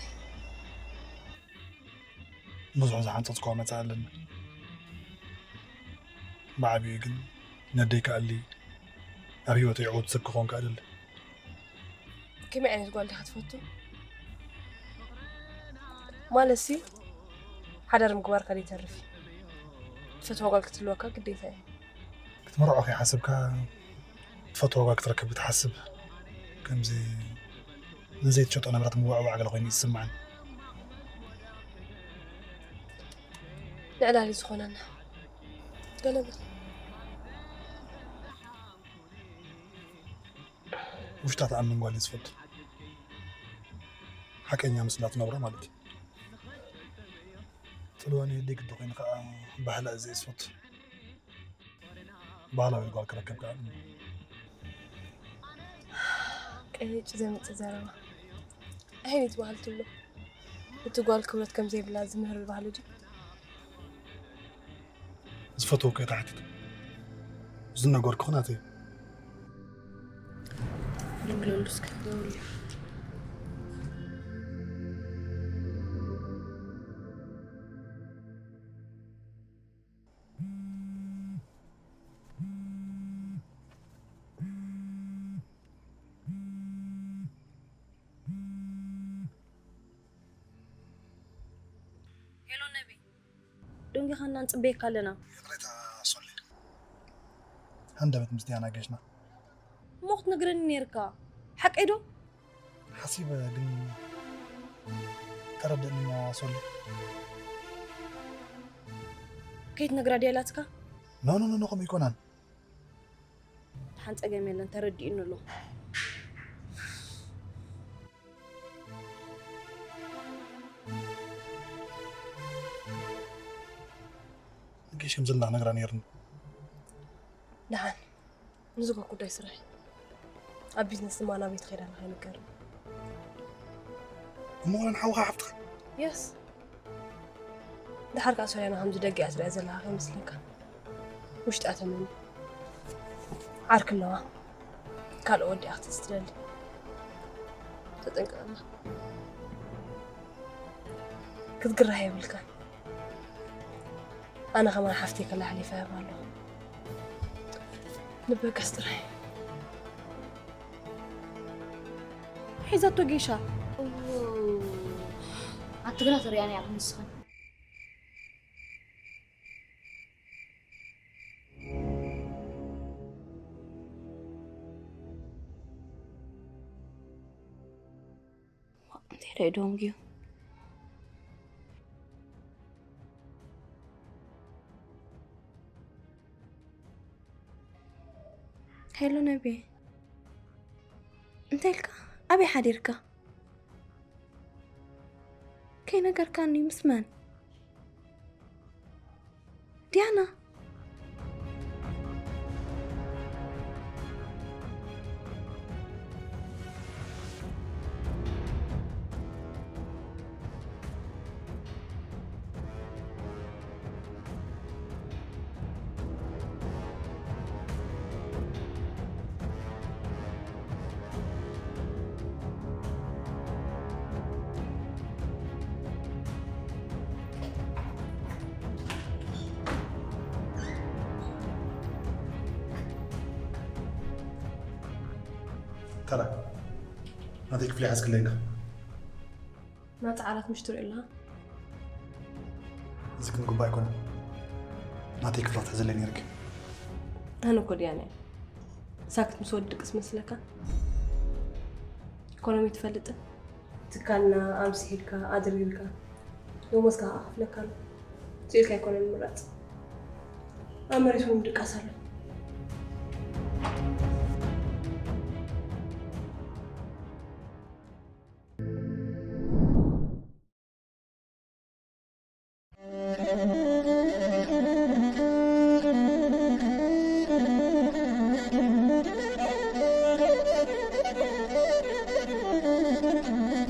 ብዙሕ ዝሓንጸጽኳ መጻኢ ኣለኒ። ብዓቢኡ ግን ነደይ ክኣሊ ኣብ ህይወተይ ዕዉት ሰብ ክኾን ክኣልል። ከመይ ዓይነት ጓል ዲኻ ትፈቱ? ማለትሲ ሓዳር ምግባርካ ዘይተርፍ እዩ። ትፈትዋ ጓል ክትህልወካ ግዴታ እዩ። ክትምርዖ ከይሓሰብካ ትፈትዋ ጓል ክትረክብ ክትሓስብ ከምዚ ንዘይትሸጦ ንብረት ምውዕዋዕ ገለ ኮይኑ ይስምዓኒ። ንዕላል እዩ ዝኾነና። ገለ በል። ውሽጣ ትኣምን ጓል እየ ዝፈቱ። ሓቀኛ ምስላ ትነብሮ ማለት እዩ። ጽልዋ ንህሊ ግዲ ኮይኑ ከዓ ባህላ እዚ እየ ዝፈቱ። ባህላዊ ጓል ክረከብ ከዓ ቀይጭ ዘምጽእ ዘረባ። ኣይነት ባህል ትብሎ። እቲ ጓል ክብረት ከም ዘይብላ ዝምህር ባህሊ ድዩ? ዝፈትወኩ እየ ትሓትት። ዝነገርኩ ናተይ እዩ። ደውለሉ እስከ፣ ደውለሉ። ሄሎ ነቢ፣ ደንጊኻና፣ ንጽበየካ ኣለና። ይቕሬታ ሶሊ፣ ሃንደበት ምስ ዲያና ገሽና። እሞ ክትነግረኒ ነይርካ። ሓቀይ ዶ? ሓሲበ ግን ተረድእኒ እሞ ሶሊ። ከይትነግራ ድያ ኢላትካ? ኖ ኖ ኖ፣ ከምኡ ኣይኮናን። ደሓን፣ ጸገም የለን፣ ተረዲኡኒ ኣሎ። ንገሽ ከም ዘለና ክነግራ ነይርኒ። ደሓን፣ ንዝጎ ጉዳይ ስራሕ እዩ። ኣብ ቢዝነስ ድማ ናበይ ትኸይድ ኣለኻ ኣይንገርን። እሞ ዋላ ንሓውኻ ሓፍትኻ? የስ። ደሓር ከኣ ሶርያና ከምዚ ደጊኣ ትሪኣ ዘለኻ ከይመስለካ። ውሽጣ ተመን ዓርኪ ኣለዋ። ካልእ ወዲ ክትሕዝ ትደሊ። ተጠንቀቐላ። ክትግራሕ የብልካን። ኣነ ከማን ሓፍተይ ከላ ሓሊፈ እህባ ኣለኹ። ንበገስ ጥራይ። ሒዛቶ ጌሻ። ኣቲ ግና ትሪኣኒ ኢኺ ንስኽን። እንታይ ደኣ ደንጉዩ? ሄሎ ነቢ፣ እንታይ ኢልካ? ኣበይ ሓዲርካ? ከይነገርካኒ ምስ መን? ዲያና። ተራ ናተይ ክፍሊ ሓዝክለይ ኢኻ። ናጻ ዓራት ምሽ ትሪኦ ኣለኻ? እዚ ግን ግቡእ ኣይኮነን። ናተይ ክፍሊ ክትሕዝለይ ነይርኪ። ኣነ እኮ ዲያና እየ። ሳክት ምስ ወዲ ድቅስ መስለካ? ኢኮኖሚ ትፈልጥን? ትካልና ኣምስሒልካ ኣድርግልካ፣ ደሞዝካ ከዓ ከፍለካ ኣሎ። ስኢልካ ኣይኮነን ምምራፅ፣ ኣብ መሬት እውን ምድቃስ ኣሎ።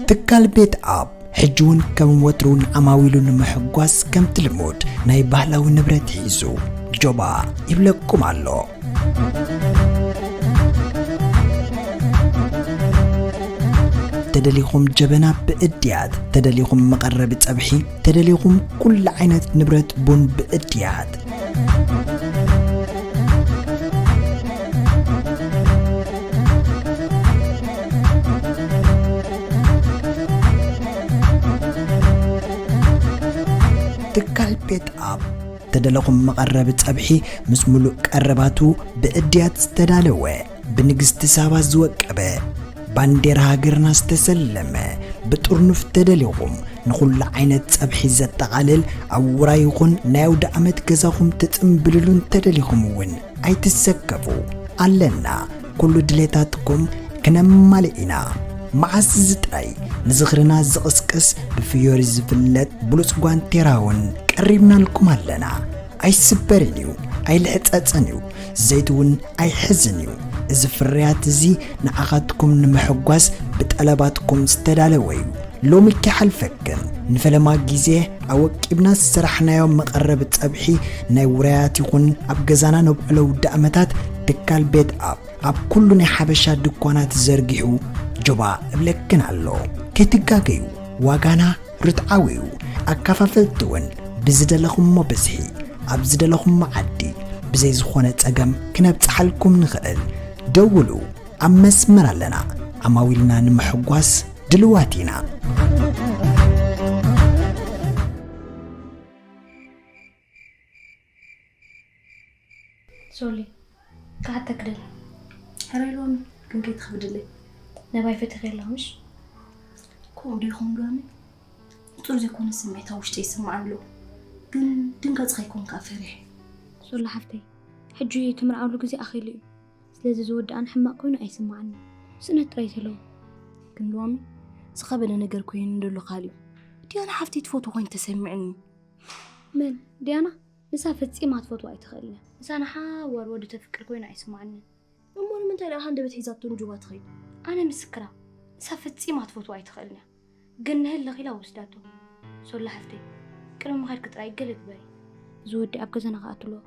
ትካል ቤት ኣብ ሕጂ እውን ከም ወትሩ ንዓማዊሉ ንምሕጓስ ከምቲ ልሙድ ናይ ባህላዊ ንብረት ሒዙ ጆባ ይብለኩም ኣሎ። ተደሊኹም ጀበና ብእድያት፣ ተደሊኹም መቐረቢ ጸብሒ፣ ተደሊኹም ኩሉ ዓይነት ንብረት ቡን ብእድያት። ትካል ቤት ኣብ ተደለኹም መቐረቢ ጸብሒ ምስ ሙሉእ ቀረባቱ ብእድያት ዝተዳለወ፣ ብንግስቲ ሳባ ዝወቀበ፣ ባንዴራ ሃገርና ዝተሰለመ፣ ብጥርኑፍ ተደሊኹም ንኹሉ ዓይነት ጸብሒ ዘጠቓልል፣ ኣብ ውራይ ይኹን ናይ ኣውደ ዓመት ገዛኹም ትጽምብልሉ እንተደሊኹም እውን ኣይትሰከፉ። ኣለና፣ ኩሉ ድሌታትኩም ክነማልእ ኢና። መዓስ እዚ ጥራይ ንዝኽርና ዝቕስቅስ ብፍዮሪ ዝፍለጥ ብሉጽ ጓንቴራ እውን ቀሪብናልኩም ኣለና። ኣይስበርን እዩ፣ ኣይልሕጸጽን እዩ፣ ዘይቲ እውን ኣይሕዝን እዩ። እዚ ፍርያት እዚ ንዓኻትኩም ንምሕጓስ ብጠለባትኩም ዝተዳለወ እዩ። ሎሚ ከይሓልፈክን ንፈለማ ግዜ ኣወቂብና ዝሰራሕናዮ መቐረቢ ጸብሒ ናይ ውራያት ይኹን ኣብ ገዛና ነብዕሎ ውዳእመታት ትካል ቤት ኣብ ኣብ ኩሉ ናይ ሓበሻ ድኳናት ዘርጊሑ ጆባ እብለክን ኣሎ። ከይትጋገዩ፣ ዋጋና ርትዓዊ እዩ። ኣከፋፈልቲ እውን ብዝደለኹሞ ብዝሒ ኣብ ዝደለኹሞ ዓዲ ብዘይ ዝኾነ ጸገም ክነብጽሓልኩም ንኽእል። ደውሉ፣ ኣብ መስመር ኣለና። ዓማዊልና ንምሕጓስ ድልዋት ኢና። ሶሊ፣ ክሓተክ ደለ። ሕራይ ሎሚ ግን ከይትኸብድለይ። ነባይ ፈቲኸ ኣለኹ ምሽ? ከምኡ ዶ ይኸውን ዶ ኣመይ? ንጹር ዘይኮነ ስምዒት ኣብ ውሽጠይ ይስምዓኒ ኣሎ። ግን ድንገጽ ከይኮን ከኣ ፈሪሐ። ሶሊ ሓፍተይ፣ ሕጂ ትምርዓውሉ ግዜ ኣኺሉ እዩ። ስለዚ ዝወድኣን ሕማቕ ኮይኑ ኣይስምዓንን። ስእነት ጥራይ እዩ ዘለዎ። ግን ሎሚ ዝኸበደ ነገር ኮይኑ ደሎ ካልእ እዩ። ዲያና ሓፍተይ ትፈትዎ ኮይኑ ተሰሚዑኒ። መን? ዲያና? ንሳ ፈጺማ ክትፈትዎ ኣይትኽእልን እያ። ንሳ ንሓዋር ወዲ ተፍቅር ኮይና ኣይስምዓንን። እሞ ንምንታይ ደኣ ሃንደበት ሒዛቶ ንጁባ ትኸይድ? ኣነ ምስክራ፣ ንሳ ፈጺማ ክትፈትዎ ኣይትኽእልን እያ። ግን ንህልኽ ኢላ ወሲዳቶ። ሶላ ሓፍተይ፣ ቅድሚ ምኻድኪ ጥራይ ገለ ግበሪ። እዚ ወዲ ኣብ ገዛና ክኣቱ ኣለዎ።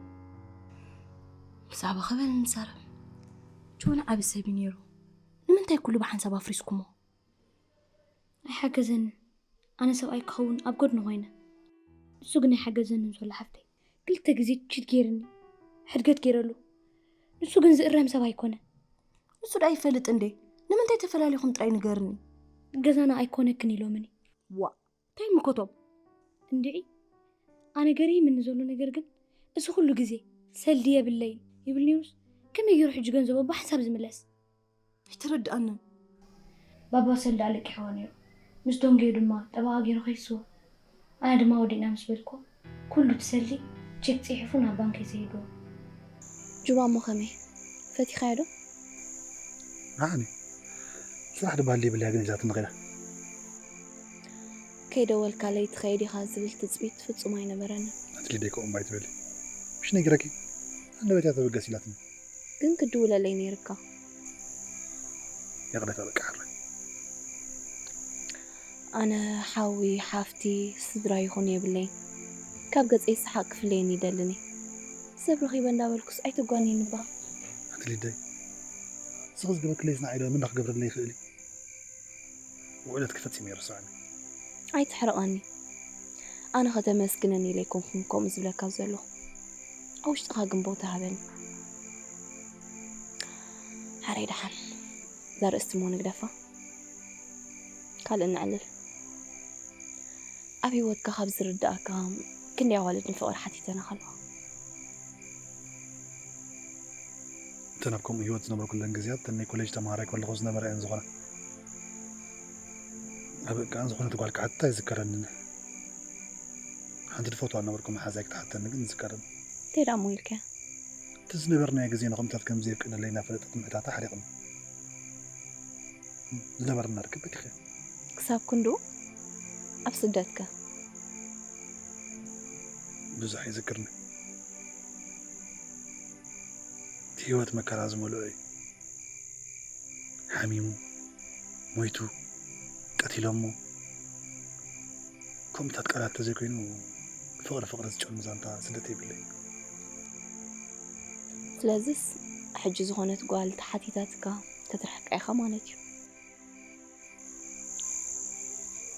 ብዛዕባ ኸበን ንዛረብ። ጆን ዓቢ ሰብ እዩ ነይሩ። ንምንታይ ኩሉ ብሓንሳብ ኣፍሪስኩሞ? ኣይሓገዘንን። ኣነ ሰብኣይ ክኸውን ኣብ ጎድኑ ኮይነ። ንሱ ግን ኣይሓገዘንን ሶላ ሓፍተይ። ክልተ ግዜ ቺት ገይርኒ። ሕድገት ገይረሉ። ንሱ ግን ዝእረም ሰብ ኣይኮነን። ንሱ ደኣ ይፈልጥ እንዴ? ንምንታይ ተፈላሊኹም ጥራይ ንገርኒ። ገዛና ኣይኮነክን ኢሎምኒ። ዋእ፣ እንታይ ምኮቶም? እንድዒ፣ ኣነ ገሪምኒ ዘሎ ነገር ግን፣ እዚ ኩሉ ግዜ ሰልዲ የብለይን ይብል ነይሩስ፣ ከመይ ገይሩ ሕጂ ገንዘቦም ብሓንሳብ ዝምለስ? ኣይተረድኣንን። ባባ ሰልዲ ኣለቂሕዎ ነይሩ። ምስ ደንጎዮ ድማ ጠበቓ ገይሩ ከይስዎ። ኣነ ድማ ወዲእና ምስ በልኩዎ፣ ኩሉ እቲ ሰልዲ ቼክ ጽሒፉ ናብ ባንከይ ሰዲድዎ። ጁባ እሞ ከመይ? ፈቲኻዮ ዶ? ንዓኒ ስራሕ ድበሃል ዘይብላ ግን ሒዛትኒ ከይዳ። ከይደወልካለይ ትኸይድ ኢኻ ዝብል ትጽቢት ፍጹም ኣይነበረንን። ኣቲ ሊደይ ከምኡ እምባ ኣይትበሊ። ምሽ ነጊረኪ? ሃንደበት እያ ተበገስ ኢላትኒ። ግን ክትድውለለይ ነይርካ። ይቕረታ በቃ ሕራይ። ኣነ ሓዊ፣ ሓፍቲ፣ ስድራ ይኹን የብለይን። ካብ ገጸይ ሰሓቕ ክፍለየኒ ይደልን እየ። ሰብ ረኺበ እንዳበልኩስ ኣይተጓንየኒ እባ። ኣቲ ሊደይ፣ ንስኺ ዝገበርክለይስ ንዓይ ዶ መን ክገብረለይ ይኽእል እዩ? ውዕለትኪ ፈጺመ ኣይርስዖን እየ። ኣይትሕርቐኒ። ኣነ ኸተመስግነኒ ኢለ ኣይኮንኩን ከምኡ ዝብለካ ዘለኹ። ኣብ ውሽጥኻ ግን ቦታ ሃበኒ። ሓረይ ደሓን። እዛ ርእስቲ እሞ ንግደፋ። ካልእ ነዕልል። ኣብ ህይወትካ ካብ ዝርድኣካ ክንደይ ኣዋልድ ንፍቕሪ ሓቲተናኻ ኣለዋ። እተን ኣብ ከምኡ ህይወት ዝነበርኩለን ግዜያት እተን ናይ ኮሌጅ ተምሃራይ ከለኹ ዝነበራ እየን ዝኾና። ኣብ እቃን ዝኾነት ጓል ክሓትታ ይዝከረኒ። ሓንቲ ድፈትዋ ነበርኩ መሓዛይ ክትሓተኒ ግን ይዝከረኒ። እንታይ ደኣ እሞ ኢልካ? እቲ ዝነበርናዮ ግዜ ንኹምታት ከም ዘየብቅዕለይ እናፈለጠት ምሕታታ ሓሪቕኒ። ዝነበረና ርክብ በቲኸ። ክሳብ ክንድኡ ኣብ ስደትከ? ብዙሕ ኣይዝክርኒ። እቲ ህይወት መከራ ዝመልኦ እዩ። ሓሚሙ፣ ሞይቱ፣ ቀቲሎሞ። ከምኡታት ቃላት ተዘይኮይኑ ፍቕሪ ፍቕሪ ዝጨኑ ዛንታ ስደት የብለይ። ስለዚስ ሕጂ ዝኾነት ጓል ተሓቲታትካ ክትርሕቃ ኢኻ ማለት እዩ።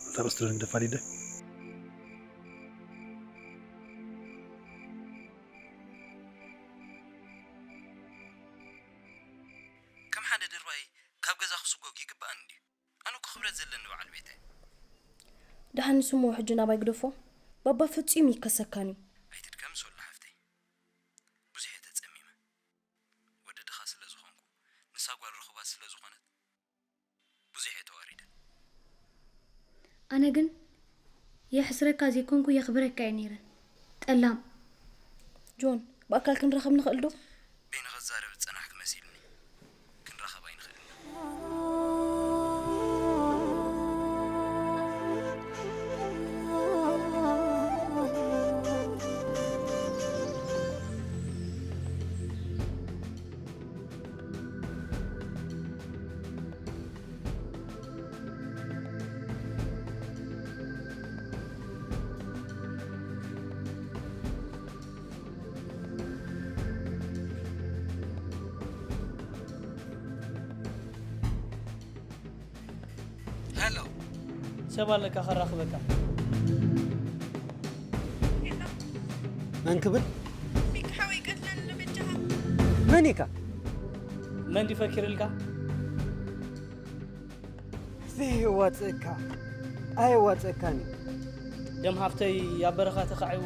እዛ ርእስቲ ዶ ንግደፋ ሊደ? ከም ሓደ ድርባይ ካብ ገዛ ክስጎግ ይግባኣኒ ድዩ? ኣነ እኮ ክብረት ዘለኒ በዓል ቤት እየ። ደሓን ንሱ እሞ ሕጂ ናባይ ግደፎ። ባባ ፍጹም ይከሰካን እዩ። ኣይትድከሚ ሶሎ ሓፍተይ። ብዙሕ እየ ተጸሚመ። ወዲ ድኻ ስለ ዝኾንኩ፣ ንሳ ጓል ርኹባት ስለ ዝኾነት ብዙሕ እየ ተዋሪደ። ኣነ ግን የሕስረካ ዘይኮንኩ የኽብረካ እየ ነይረ። ጠላም። ጆን፣ ብኣካል ክንራኸብ ንኽእል ዶ? በይኒ ክዛረብ ዝጸናሕኪ መሲሉኒ። ክንራኸብ ኣይንኽእልን ኢና። ሄሎ። ሰብ ኣለካ ከራኽበካ። መን ክብል? ሚኪ ሓወይ ቀትለኒ ዶ በጃኻ። መን ኢኻ? መን ድዩ ፈኪርልካ? እዚ የዋፅእካ ኣየዋፅእካን እዩ። ደም ሃፍተይ ኣብ በረኻ ተኻዒቡ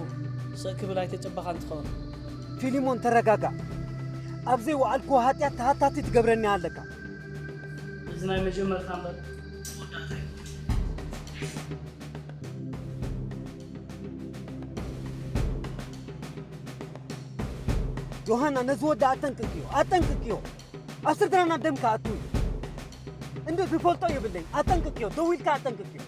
ስቕ ክብል ኣይተጸበኻን ትኸውን። ፊሊሞን ተረጋጋእ። ኣብ ዘይወዓልክዎ ሃጥያት ተሃታቲ ትገብረኒ ኣለካ። እዚ ናይ መጀመርታ እምበር መወዳእታ ኣይኮነን። ጆሃና ነዚ ወዲ ኣጠንቅቅዮ ኣጠንቅቅዮ። ኣብ ስድራና ደም ክኣቱ እዩ። እንዶ ዝፈልጦ የብለይ። ኣጠንቅቅዮ፣ ደው ኢልካ ኣጠንቅቅዮ።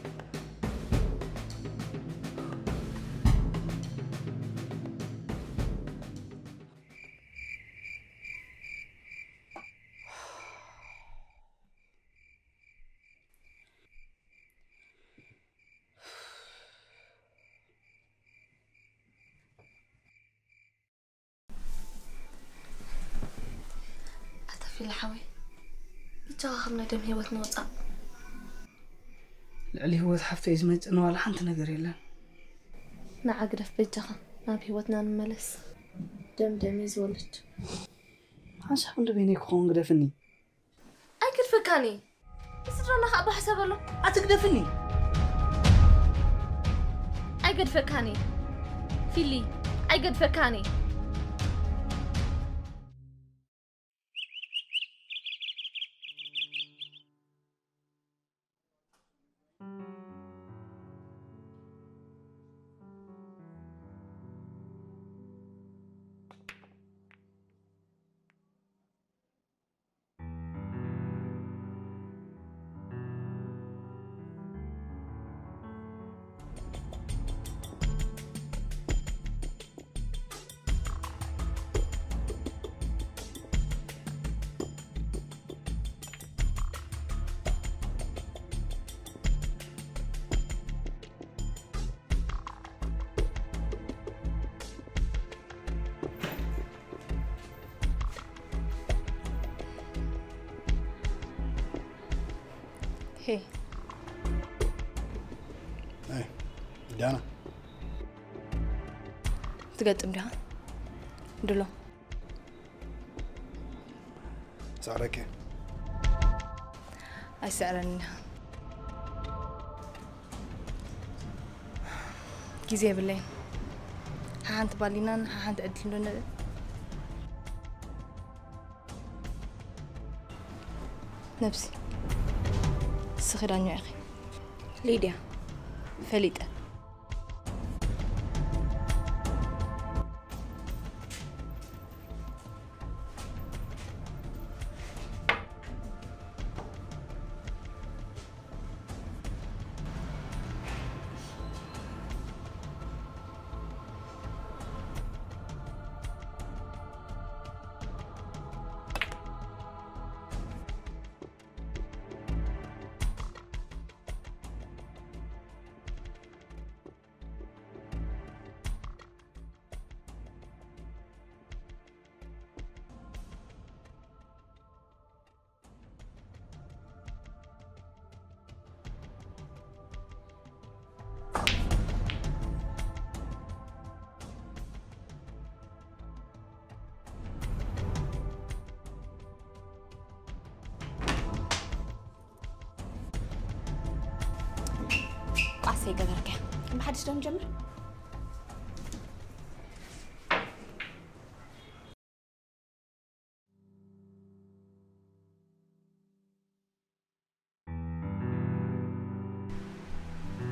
ኣታ ፊል ሓወይ፣ ብቻኻ ካብ ናይ ደም ህይወት ንወፃእ። ልዕሊ ህይወት ሓፍተይ ዝመፅእኒ ዋላ ሓንቲ ነገር የለን። ንዓ ግደፍ በጃኻ፣ ናብ ህይወትና ንመለስ። ደም ደም እዩ ዝወልድ። ሓንሳብ እንዶ በይነይ ክኸውን ግደፍኒ። ኣይገድፈካን እየ። ንስድራና ከኣ ብሕሰበሎም። ኣትግደፍኒ። ኣይገድፈካን እየ። ፊሊ፣ ኣይገድፈካን እየ። ሄይ ኣይ ዳና ትገጥም ዲኻ? ድሎ ሳዕረከ ኣይስዕረኒ። ግዜ የብለይን። ሓሓንቲ ባሊናን ሓሓንቲ ዕድል ዶ ንርኢ? ነብሲ እስኺ ዳኛ ኢኺ። ሊድያ፣ ፈሊጠ። ቃሰይ ገበርከ። ብሓድሽ ዶ ንጀምር?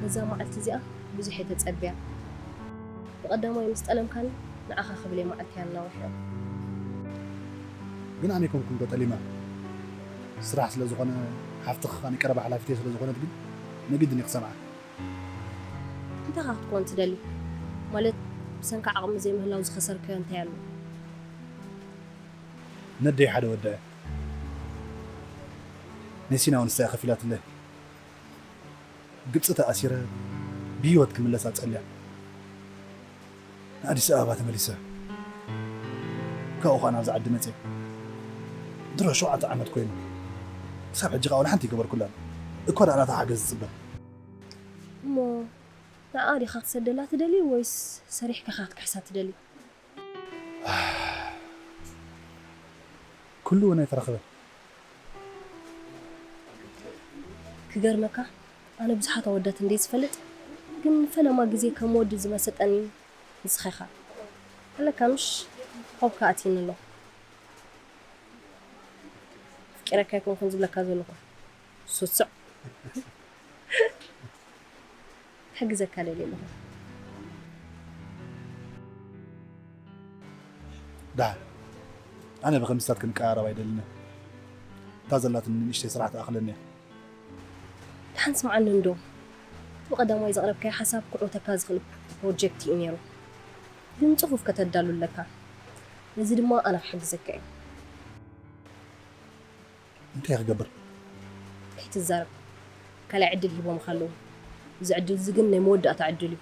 ነዛ መዓልቲ እዚኣ ብዙሕ እየ ተጸብያ። ብቐዳማይ ምስ ጠለምካኒ ንዓኻ ክብል እየ መዓልቲ ኣናዊሐ። ግን ኣነ ኣይኮንኩን ዶ ጠሊመ? ስራሕ ስለ ዝኾነ፣ ሓፍትኺ ከኣ ናይ ቀረባ ሓላፊተይ ስለ ዝኾነት ግን ንግድን እየ ክሰምዓ። እንታይ ከ ክትኮን ትደሊ? ማለት ብሰንካ ዓቕሚ ዘይምህላው ዝኸሰርካዮ እንታይ ኣሎ? ነደይ ሓደ ወዳ እያ። ነሲና እውን ንሳ እያ ከፊላትለይ። ግብፂ ተኣሲረ ብህይወት ክምለስ ኣፀልያ። ንኣዲስ ኣበባ ተመሊሰ። ካብኡ ኸዓ ናብዚ ዓዲ መፅየ። ድሮ ሸውዓተ ዓመት ኮይኑ። ክሳብ ሕጂ ኸዓ ወላ ሓንቲ ይገበርኩላን። እኳ ደኣ ናታ ሓገዝ ዝፅበ። እሞ ንዓ ዲኻ ክትሰደላ ትደሊ ወይስ ሰሪሕካ ኢኻ ክትክሕሳ ትደሊ? ኩሉ እውን ኣይተረኽበን። ክገርመካ፣ ኣነ ብዙሓት ኣወዳት እንድየ ዝፈልጥ፣ ግን ፈለማ ግዜ ከም ወዲ ዝመሰጠኒ ንስኻ ኢኻ። ኣለካ ምሽ? ሆብካ ኣትዩኒ ኣሎ። ኣፍቂረካ ኣይኮንኩን ዝብለካ ዘለኹ። ሱሱዕ። ክሕግዘካ ደልየ ኣለኹ። ደሓን፣ ኣነ ብኸምስታት ክንቀራረብ ኣይደልን እየ። እታ ዘላትኒ ንእሽተይ ስራሕ ትኣኽለኒ እያ። ደሓን ስምዓኒ እንዶ። እቲ ብቐዳማይ ዘቕረብካዮ ሓሳብ ክዕወተካ ዝኽእል ፕሮጀክት እዩ ነይሩ። ግን ጽፉፍ ከተዳሉ ኣለካ። ነዚ ድማ ኣነ ክሕግዘካ እየ። እንታይ ክገብር? ከይትዛረብ። ካልኣይ ዕድል ሂቦምኻ ኣለዉ። እዚ ዕድል እዚ ግን ናይ መወዳእታ ዕድል እዩ።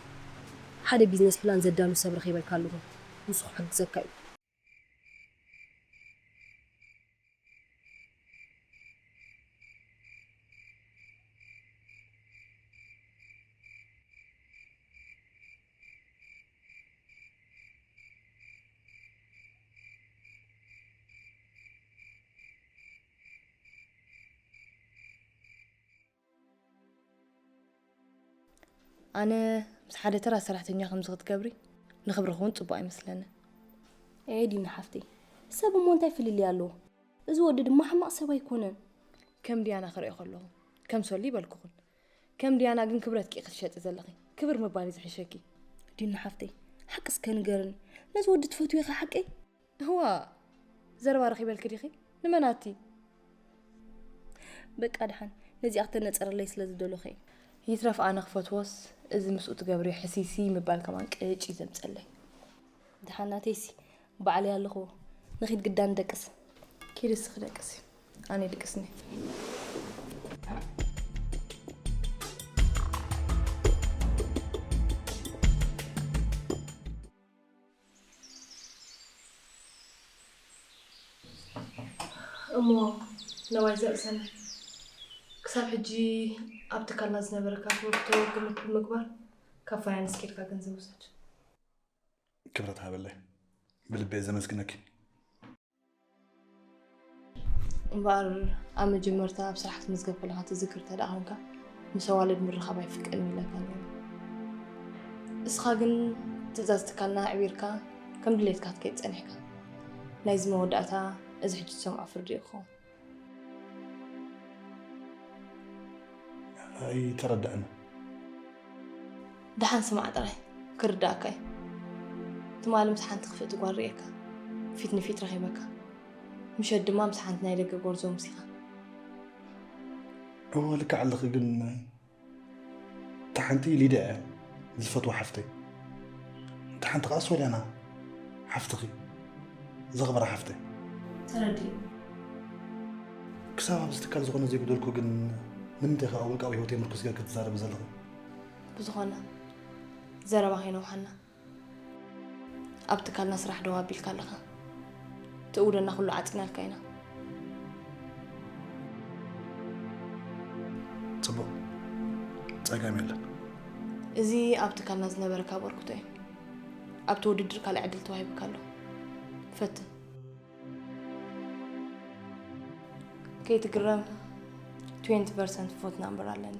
ሓደ ቢዝነስ ፕላን ዘዳሉ ሰብ ረኺበልካ ኣለኹ። ንሱ ክሕግዘካ እዩ። ኣነ ምስ ሓደ ተራ ሰራሕተኛ ከምዚ ክትገብሪ ንኽብርኺ እውን ጽቡቕ ኣይመስለንን። ኤ ዲና ሓፍተይ፣ ሰብ እሞ እንታይ ፍልልይ ኣለዎ? እዚ ወዲ ድማ ሕማቕ ሰብ ኣይኮነን። ከም ዲያና ክርእዮ ከለኹ ከም ሶሊ ይበልኩኽን። ከም ዲያና ግን ክብረትኪ ኢኺ ትሸጢ ዘለኺ። ክብር ምባል እዩ ዝሕሸኪ። ዲና ሓፍተይ፣ ሓቂ እስከ ንገርኒ። ነዚ ወዲ ትፈትዊ ኢኺ ሓቀይ? እዋ፣ ዘረባ ረኺበልኪ ዲኺ? ንመናቲ? በቃ ደሓን፣ ነዚኣ ክተነጸረለይ ስለ ዝደለኹ እየ። ይትረፍ ኣነ ክፈትዎስ፣ እዚ ምስኡ ትገብርዮ ሕስይስይ ምባል ከማን ቅጭ እዩ ዘምጸለይ። ደሓን ናተይሲ፣ ባዕለይ ኣለኹ። ንኺድ ግዳ ንደቅስ። ኪዲ እስኺ ደቅሲ። ኣነ ይድቅስኒ። እሞ ነዋይ ዘርእሰናይ፣ ክሳብ ሕጂ ኣብ ትካልና ዝነበረካ ኣፍልጦ ግምት ብምግባር ካብ ፋይናንስ ኬድካ ገንዘብ ውሰድ። ክብረት ሃበለይ፣ ብልቢ እየ ዘመስግነኪ። እምበኣር ኣብ መጀመርታ ኣብ ስራሕ ክትምዝገብ ከለኻ ትዝክር እንተ ደኣ ኾንካ፣ ምስ ኣዋልድ ምርኻብ ኣይፍቀድን ኢለካ ነይረ። እስኻ ግን ትእዛዝ ትካልና ኣዕቢርካ ከም ድሌትካ ክትከይድ ጸኒሕካ። ናይዚ መወዳእታ እዚ ሕጂ ትሰምዖ ፍርዲ እዩ ክኸውን። ኣይተረድኣንን። ደሓን ስማዕ ጥራይ፣ ክርዳእካ እዩ። ትማሊ ምስ ሓንቲ ክፍእቲ ጓል ርእየካ፣ ፊት ንፊት ረኺበካ። ምሸት ድማ ምስ ሓንቲ ናይ ደገ ጎርዞ ምሲኻ። እወ፣ ልክዕ ኣለኺ፣ ግን እታ ሓንቲ ሊድያ እያ ዝፈትዋ ሓፍተይ፣ እታ ሓንቲ ከዓ ሶልያና ሓፍትኺ፣ ዘኽብራ ሓፍተይ። ተረዲእ። ክሳብ ኣብዚ ትካል ዝኾነ ዘይጉደልኩ፣ ግን ንምንታይ ከዓ ውልቃዊ ህይወተይ ምርኩስ ገይርኪ ትዛረቢ ዘለኺ? ብዝኾነ፣ ዘረባ ከይነውሓና። ኣብ ትካልና ስራሕ ደው ኣቢልካ ኣለኻ። ትእውደና ኩሉ ዓፂናልካ ኢና። ፅቡቕ፣ ፀገም የለን። እዚ ኣብ ትካልና ዝነበረካ ኣበርክቶ እዩ። ኣብቲ ውድድር ካልእ ዕድል ተዋሂቡካ ኣሎ። ፈትን። ከይትግረም፣ ትዌንቲ ፐርሰንት ቮት ናምበር ኣለኒ።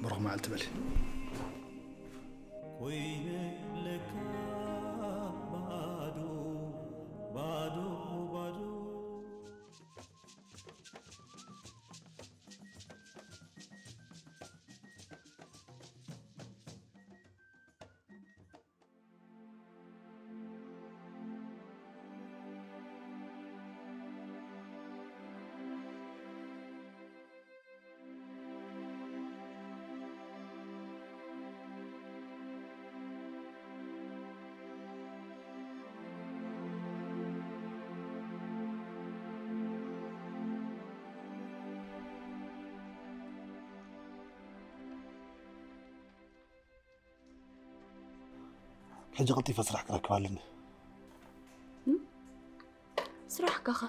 ብሩኽ መዓልቲ በሊ። ሕጂ ቀልጢፈ ስራሕ ክረክብ ኣለኒ። ስራሕ ካኻ?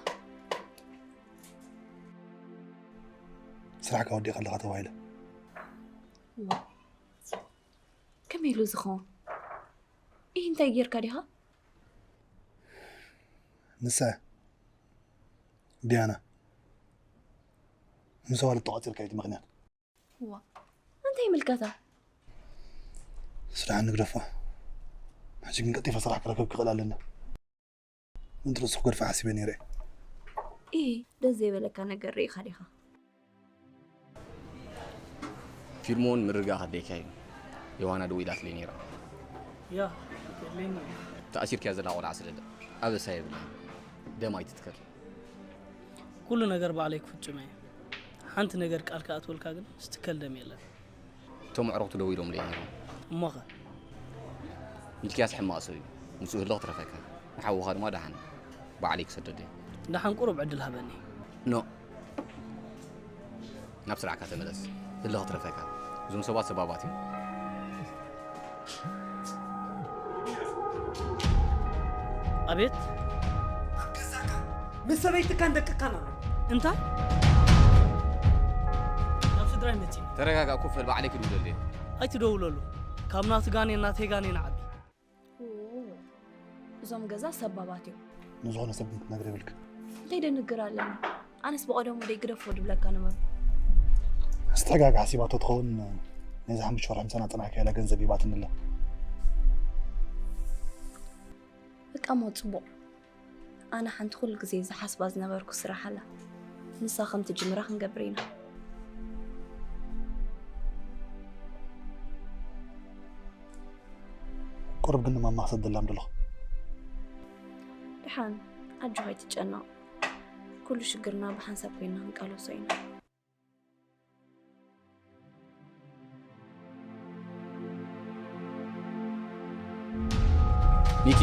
ስራሕካ ወዲእካ ኣለኻ ተባሂለ። ከመይ ኢሉ ዝኸውን? ይህ እንታይ ጌርካ ዲኻ? ንሳ ዲያና፣ ምስ ኣዋልድ ተቋፂርካ እዩ እቲ ምኽንያት። ዋ እንታይ ይምልከታ? ስራሕ ንግደፎ። ሕጂ ግን ቀልጢፈ ስራሕ ክረክብ ክኽእል ኣለኒ። ምንትርሱ ክገድፋ ሓሲበ ነይረ። ኢ ደስ ዘይበለካ ነገር ርኢኻ ዲኻ? ፊልሞን ምርግጋእ ከድልየካ እዩ። ዮሃና ደዊላትለይ ነይራ። ያ የድልየኒ እዩ። ተኣሲርካያ ዘላ ቆልዓ ስለለ ኣበሳ የብልህን። ደም ኣይትትከል። ኩሉ ነገር ባዕለይ ክፍጽሞ እየ። ሓንቲ ነገር ቃል ክኣትወልካ ግን ስትከል ደም የለን። እቶም ኣዕሩኽቱ ደዊሎምለይ ነይሮም። እሞኸ? ሚልክያስ ሕማቕ ሰብ እዩ። ምስኡ ህልኽ ትረፈካ። ንሓውኻ ድማ ደሓን ባዕለይ ክሰደዶ እየ። ደሓን ቁሩብ ዕድል ሃበኒ። ኖ፣ ናብ ስራሕካ ተመለስ። ህልኽ ትረፈካ። እዞም ሰባት ሰባባት እዮም። ኣቤት። ኣብ ገዛካ ምስ ሰበይትካን ደቅካን ኣሎ። እንታይ? ናብ ስድራይ መጺእ። ተረጋጋእ፣ ኮፍ በል፣ ባዕለይ ክድውለሉ እየ። ኣይትደውለሉ። ካብ ናቱ ጋኔን ናተይ ጋኔን ዓቢ። እዞም ገዛ ሰባባት እዮም። ንዝኾነ ሰብ ግን ክትነግሪ የብልክን። እንታይ ደንግር ኣለኒ? ኣነስ ብቐደሙ ደይ ግደፎ ድብለካ ነበርኩ። ኣስተጋግዓ ሓሲባቶ ትኸውን። ነዚ ሓሙሽተ ወርሒ ምሳና ጽናሕካ ኢላ ገንዘብ ሂባትኒ ኣላ። በቃ እሞ ጽቡቕ። ኣነ ሓንቲ ኩሉ ግዜ ዝሓስባ ዝነበርኩ ስራሕ ኣላ። ንሳ ከም ትጅምራ ክንገብር ኢና። ቁሩብ ግን ንማማ ክሰደላ ምደለኹ። ደሓን ኣጆኻ ኣይትጨነቕ። ኩሉ ሽግርና ብሓንሳብ ኮይና ክንቃለሶ ኢና። ሚኪ፣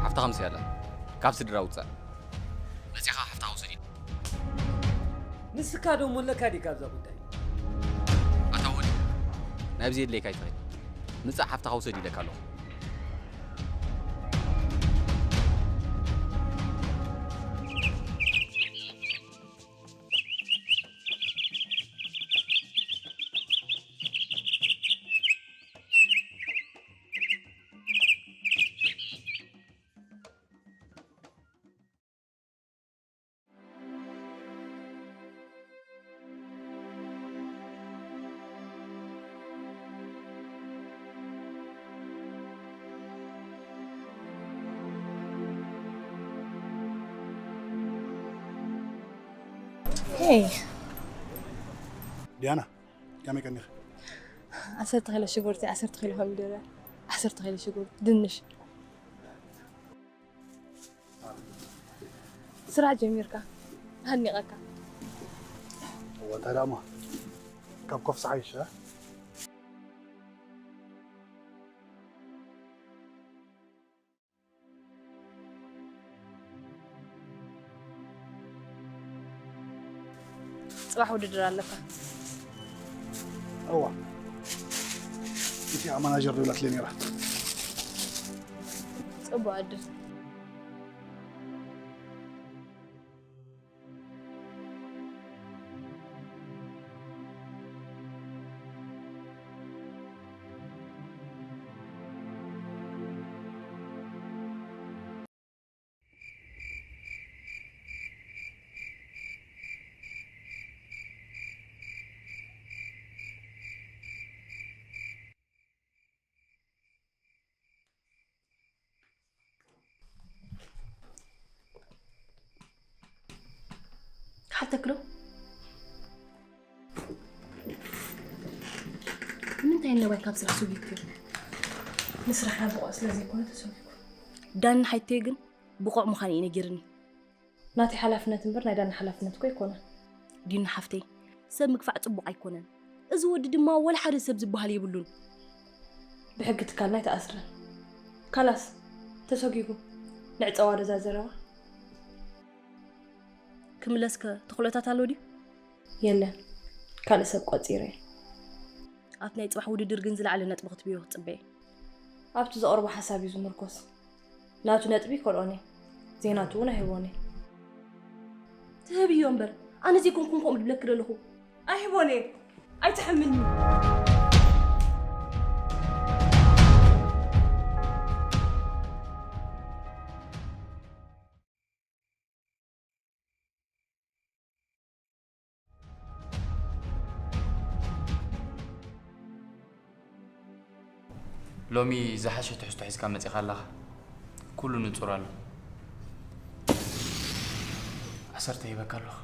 ሓፍትኻ ምስ ያላ ካብ ስድራ ውጻእ። መጺኻ ሓፍትኻ ውሰድ ኢለ። ንስካ ዶ ሞለካ ዲካ ኣብዛ ጉዳይ? ኣታ ወዲ፣ ናብዚ የድልየካ ኣይትኸይድ። ምጻእ ሓፍትኻ ውሰድ ኢለካ ኣለኹ። ሄይ፣ ዲያና፣ ከመይ ቀኒኺ? ዓሰርተ ኪሎ ሽጉርቲ፣ ዓሰርተ ኪሎ ኮሚደረ፣ ዓሰርተ ኪሎ ሽጉርቲ፣ ድንሽ። ስራሕ ጀሚርካ ሃኒቐካ። እወ፣ እንታይ ደኣ እሞ፣ ካብ ኮፍ ዝሓይሽ፣ እ? ጽባሕ ውድድር ኣለካ። እዋ፣ እቲኣ ማናጀር ደውላትለይ ነይራ። ጽቡቕ ዕድል። ክሓተክሎ ንምንታይ ነባይ ካብ ስራሕ ሰጒግክዮ? ንስራሕ ብቑዕ ስለ ዘይኮነ ተሰጒጉ። ዳኒ ሓይተይ ግን ብቑዕ ምዃኑ እዩ ነጊርኒ። ናተይ ሓላፍነት እምበር ናይ ዳኒ ሓላፍነት እኮ ኣይኮነን። ዲና ሓፍተይ፣ ሰብ ምግፋዕ ጽቡቕ ኣይኮነን። እዚ ወዲ ድማ ወላ ሓደ ሰብ ዝበሃል የብሉን። ብሕጊ ትካልና ኣይተኣስረን። ካላስ ተሰጒጉ። ንዕጸዋ ዶ እዛ ዘረባ? ክምለስከ ተኽእሎታት ኣሎ ድዩ? የለን። ካልእ ሰብ ቆጺረ እየ። ኣብቲ ናይ ጽባሕ ውድድር ግን ዝለዓለ ነጥቢ ክትብዮ ክጽበየ። ኣብቲ ዘቕርቦ ሓሳብ እዩ ዝምርኮስ። ናቱ ነጥቢ ይከልኦን እየ። ዘይናቱ እውን ኣይህቦን እየ። ትህብዮ እምበር፣ ኣነ ዘይኮንኩን ከምኡ ድብለኪ ዘለኹ። ኣይህቦን እየ። ኣይትሕምኒ። ሎሚ ዝሓሸ ትሕዝቶ ሒዝካ መጺኻ ኣለኻ። ኩሉ ንጹር ኣሎ። ዓሰርተ ሂበካ ኣለኹ።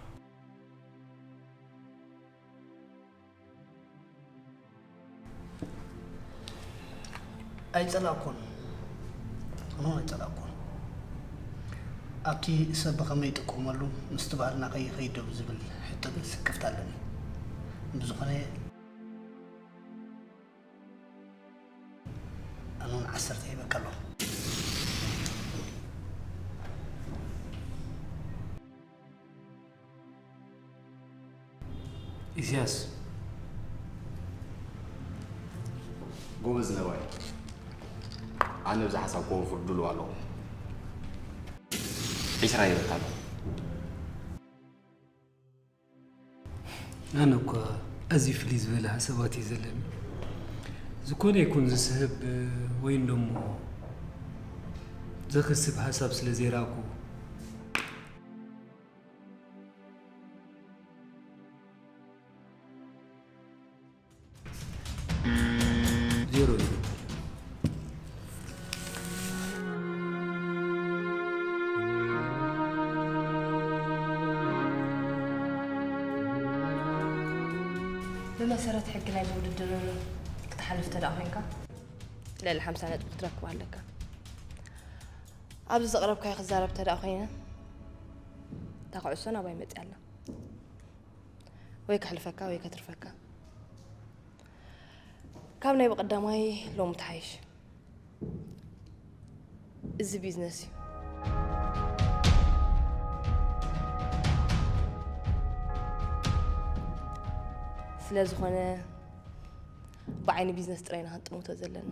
ኣይጸላእኩን። ኣነ እውን ኣይጸላእኩን። ኣብቲ ሰብ ብኸመይ ይጥቀመሉ፣ ምስቲ ባህልና ከይኸይድ ዶ ዝብል ሕቶ ግን ስክፍታ ኣለኒ። ብዝኾነ፣ ኣነ እውን ዓሰርተ ሂበካ ኣለኹ። ኢሳያስ፣ ጎበዝ ነባይ። ኣነ ብዛ ሓሳብ ከወፍር ድሉው ኣለኹ። ዒስራ ሂበካ ኣለኹ። ኣነ እኳ ኣዝዩ ፍልይ ዝበለ ሓሳባት እዩ ዘለኒ። ዝኾነ ይኹን ዝስሕብ ወይ ደሞ ዘኽስብ ሓሳብ ስለ ዘይረኣኩ። ዜሮ እዩ። ብመሰረት ሕጊ ናይ ውድድር ክትሓልፍ ተደኣ ኮይንካ፣ ልዕሊ ሓምሳ ነጥቢ ክትረክብ ኣለካ። ኣብዚ ዘቕረብካዮ ክዛረብ ተደኣ ኮይነ፣ እታ ኩዕሶ ናባይ መጽያ ኣላ። ወይ ከሕልፈካ ወይ ከትርፈካ። ካብ ናይ ብቐዳማይ ሎሚ ትሓይሽ። እዚ ቢዝነስ እዩ። ስለ ዝኾነ ብዓይኒ ቢዝነስ ጥራይ ኢና ክንጥምቶ ዘለና።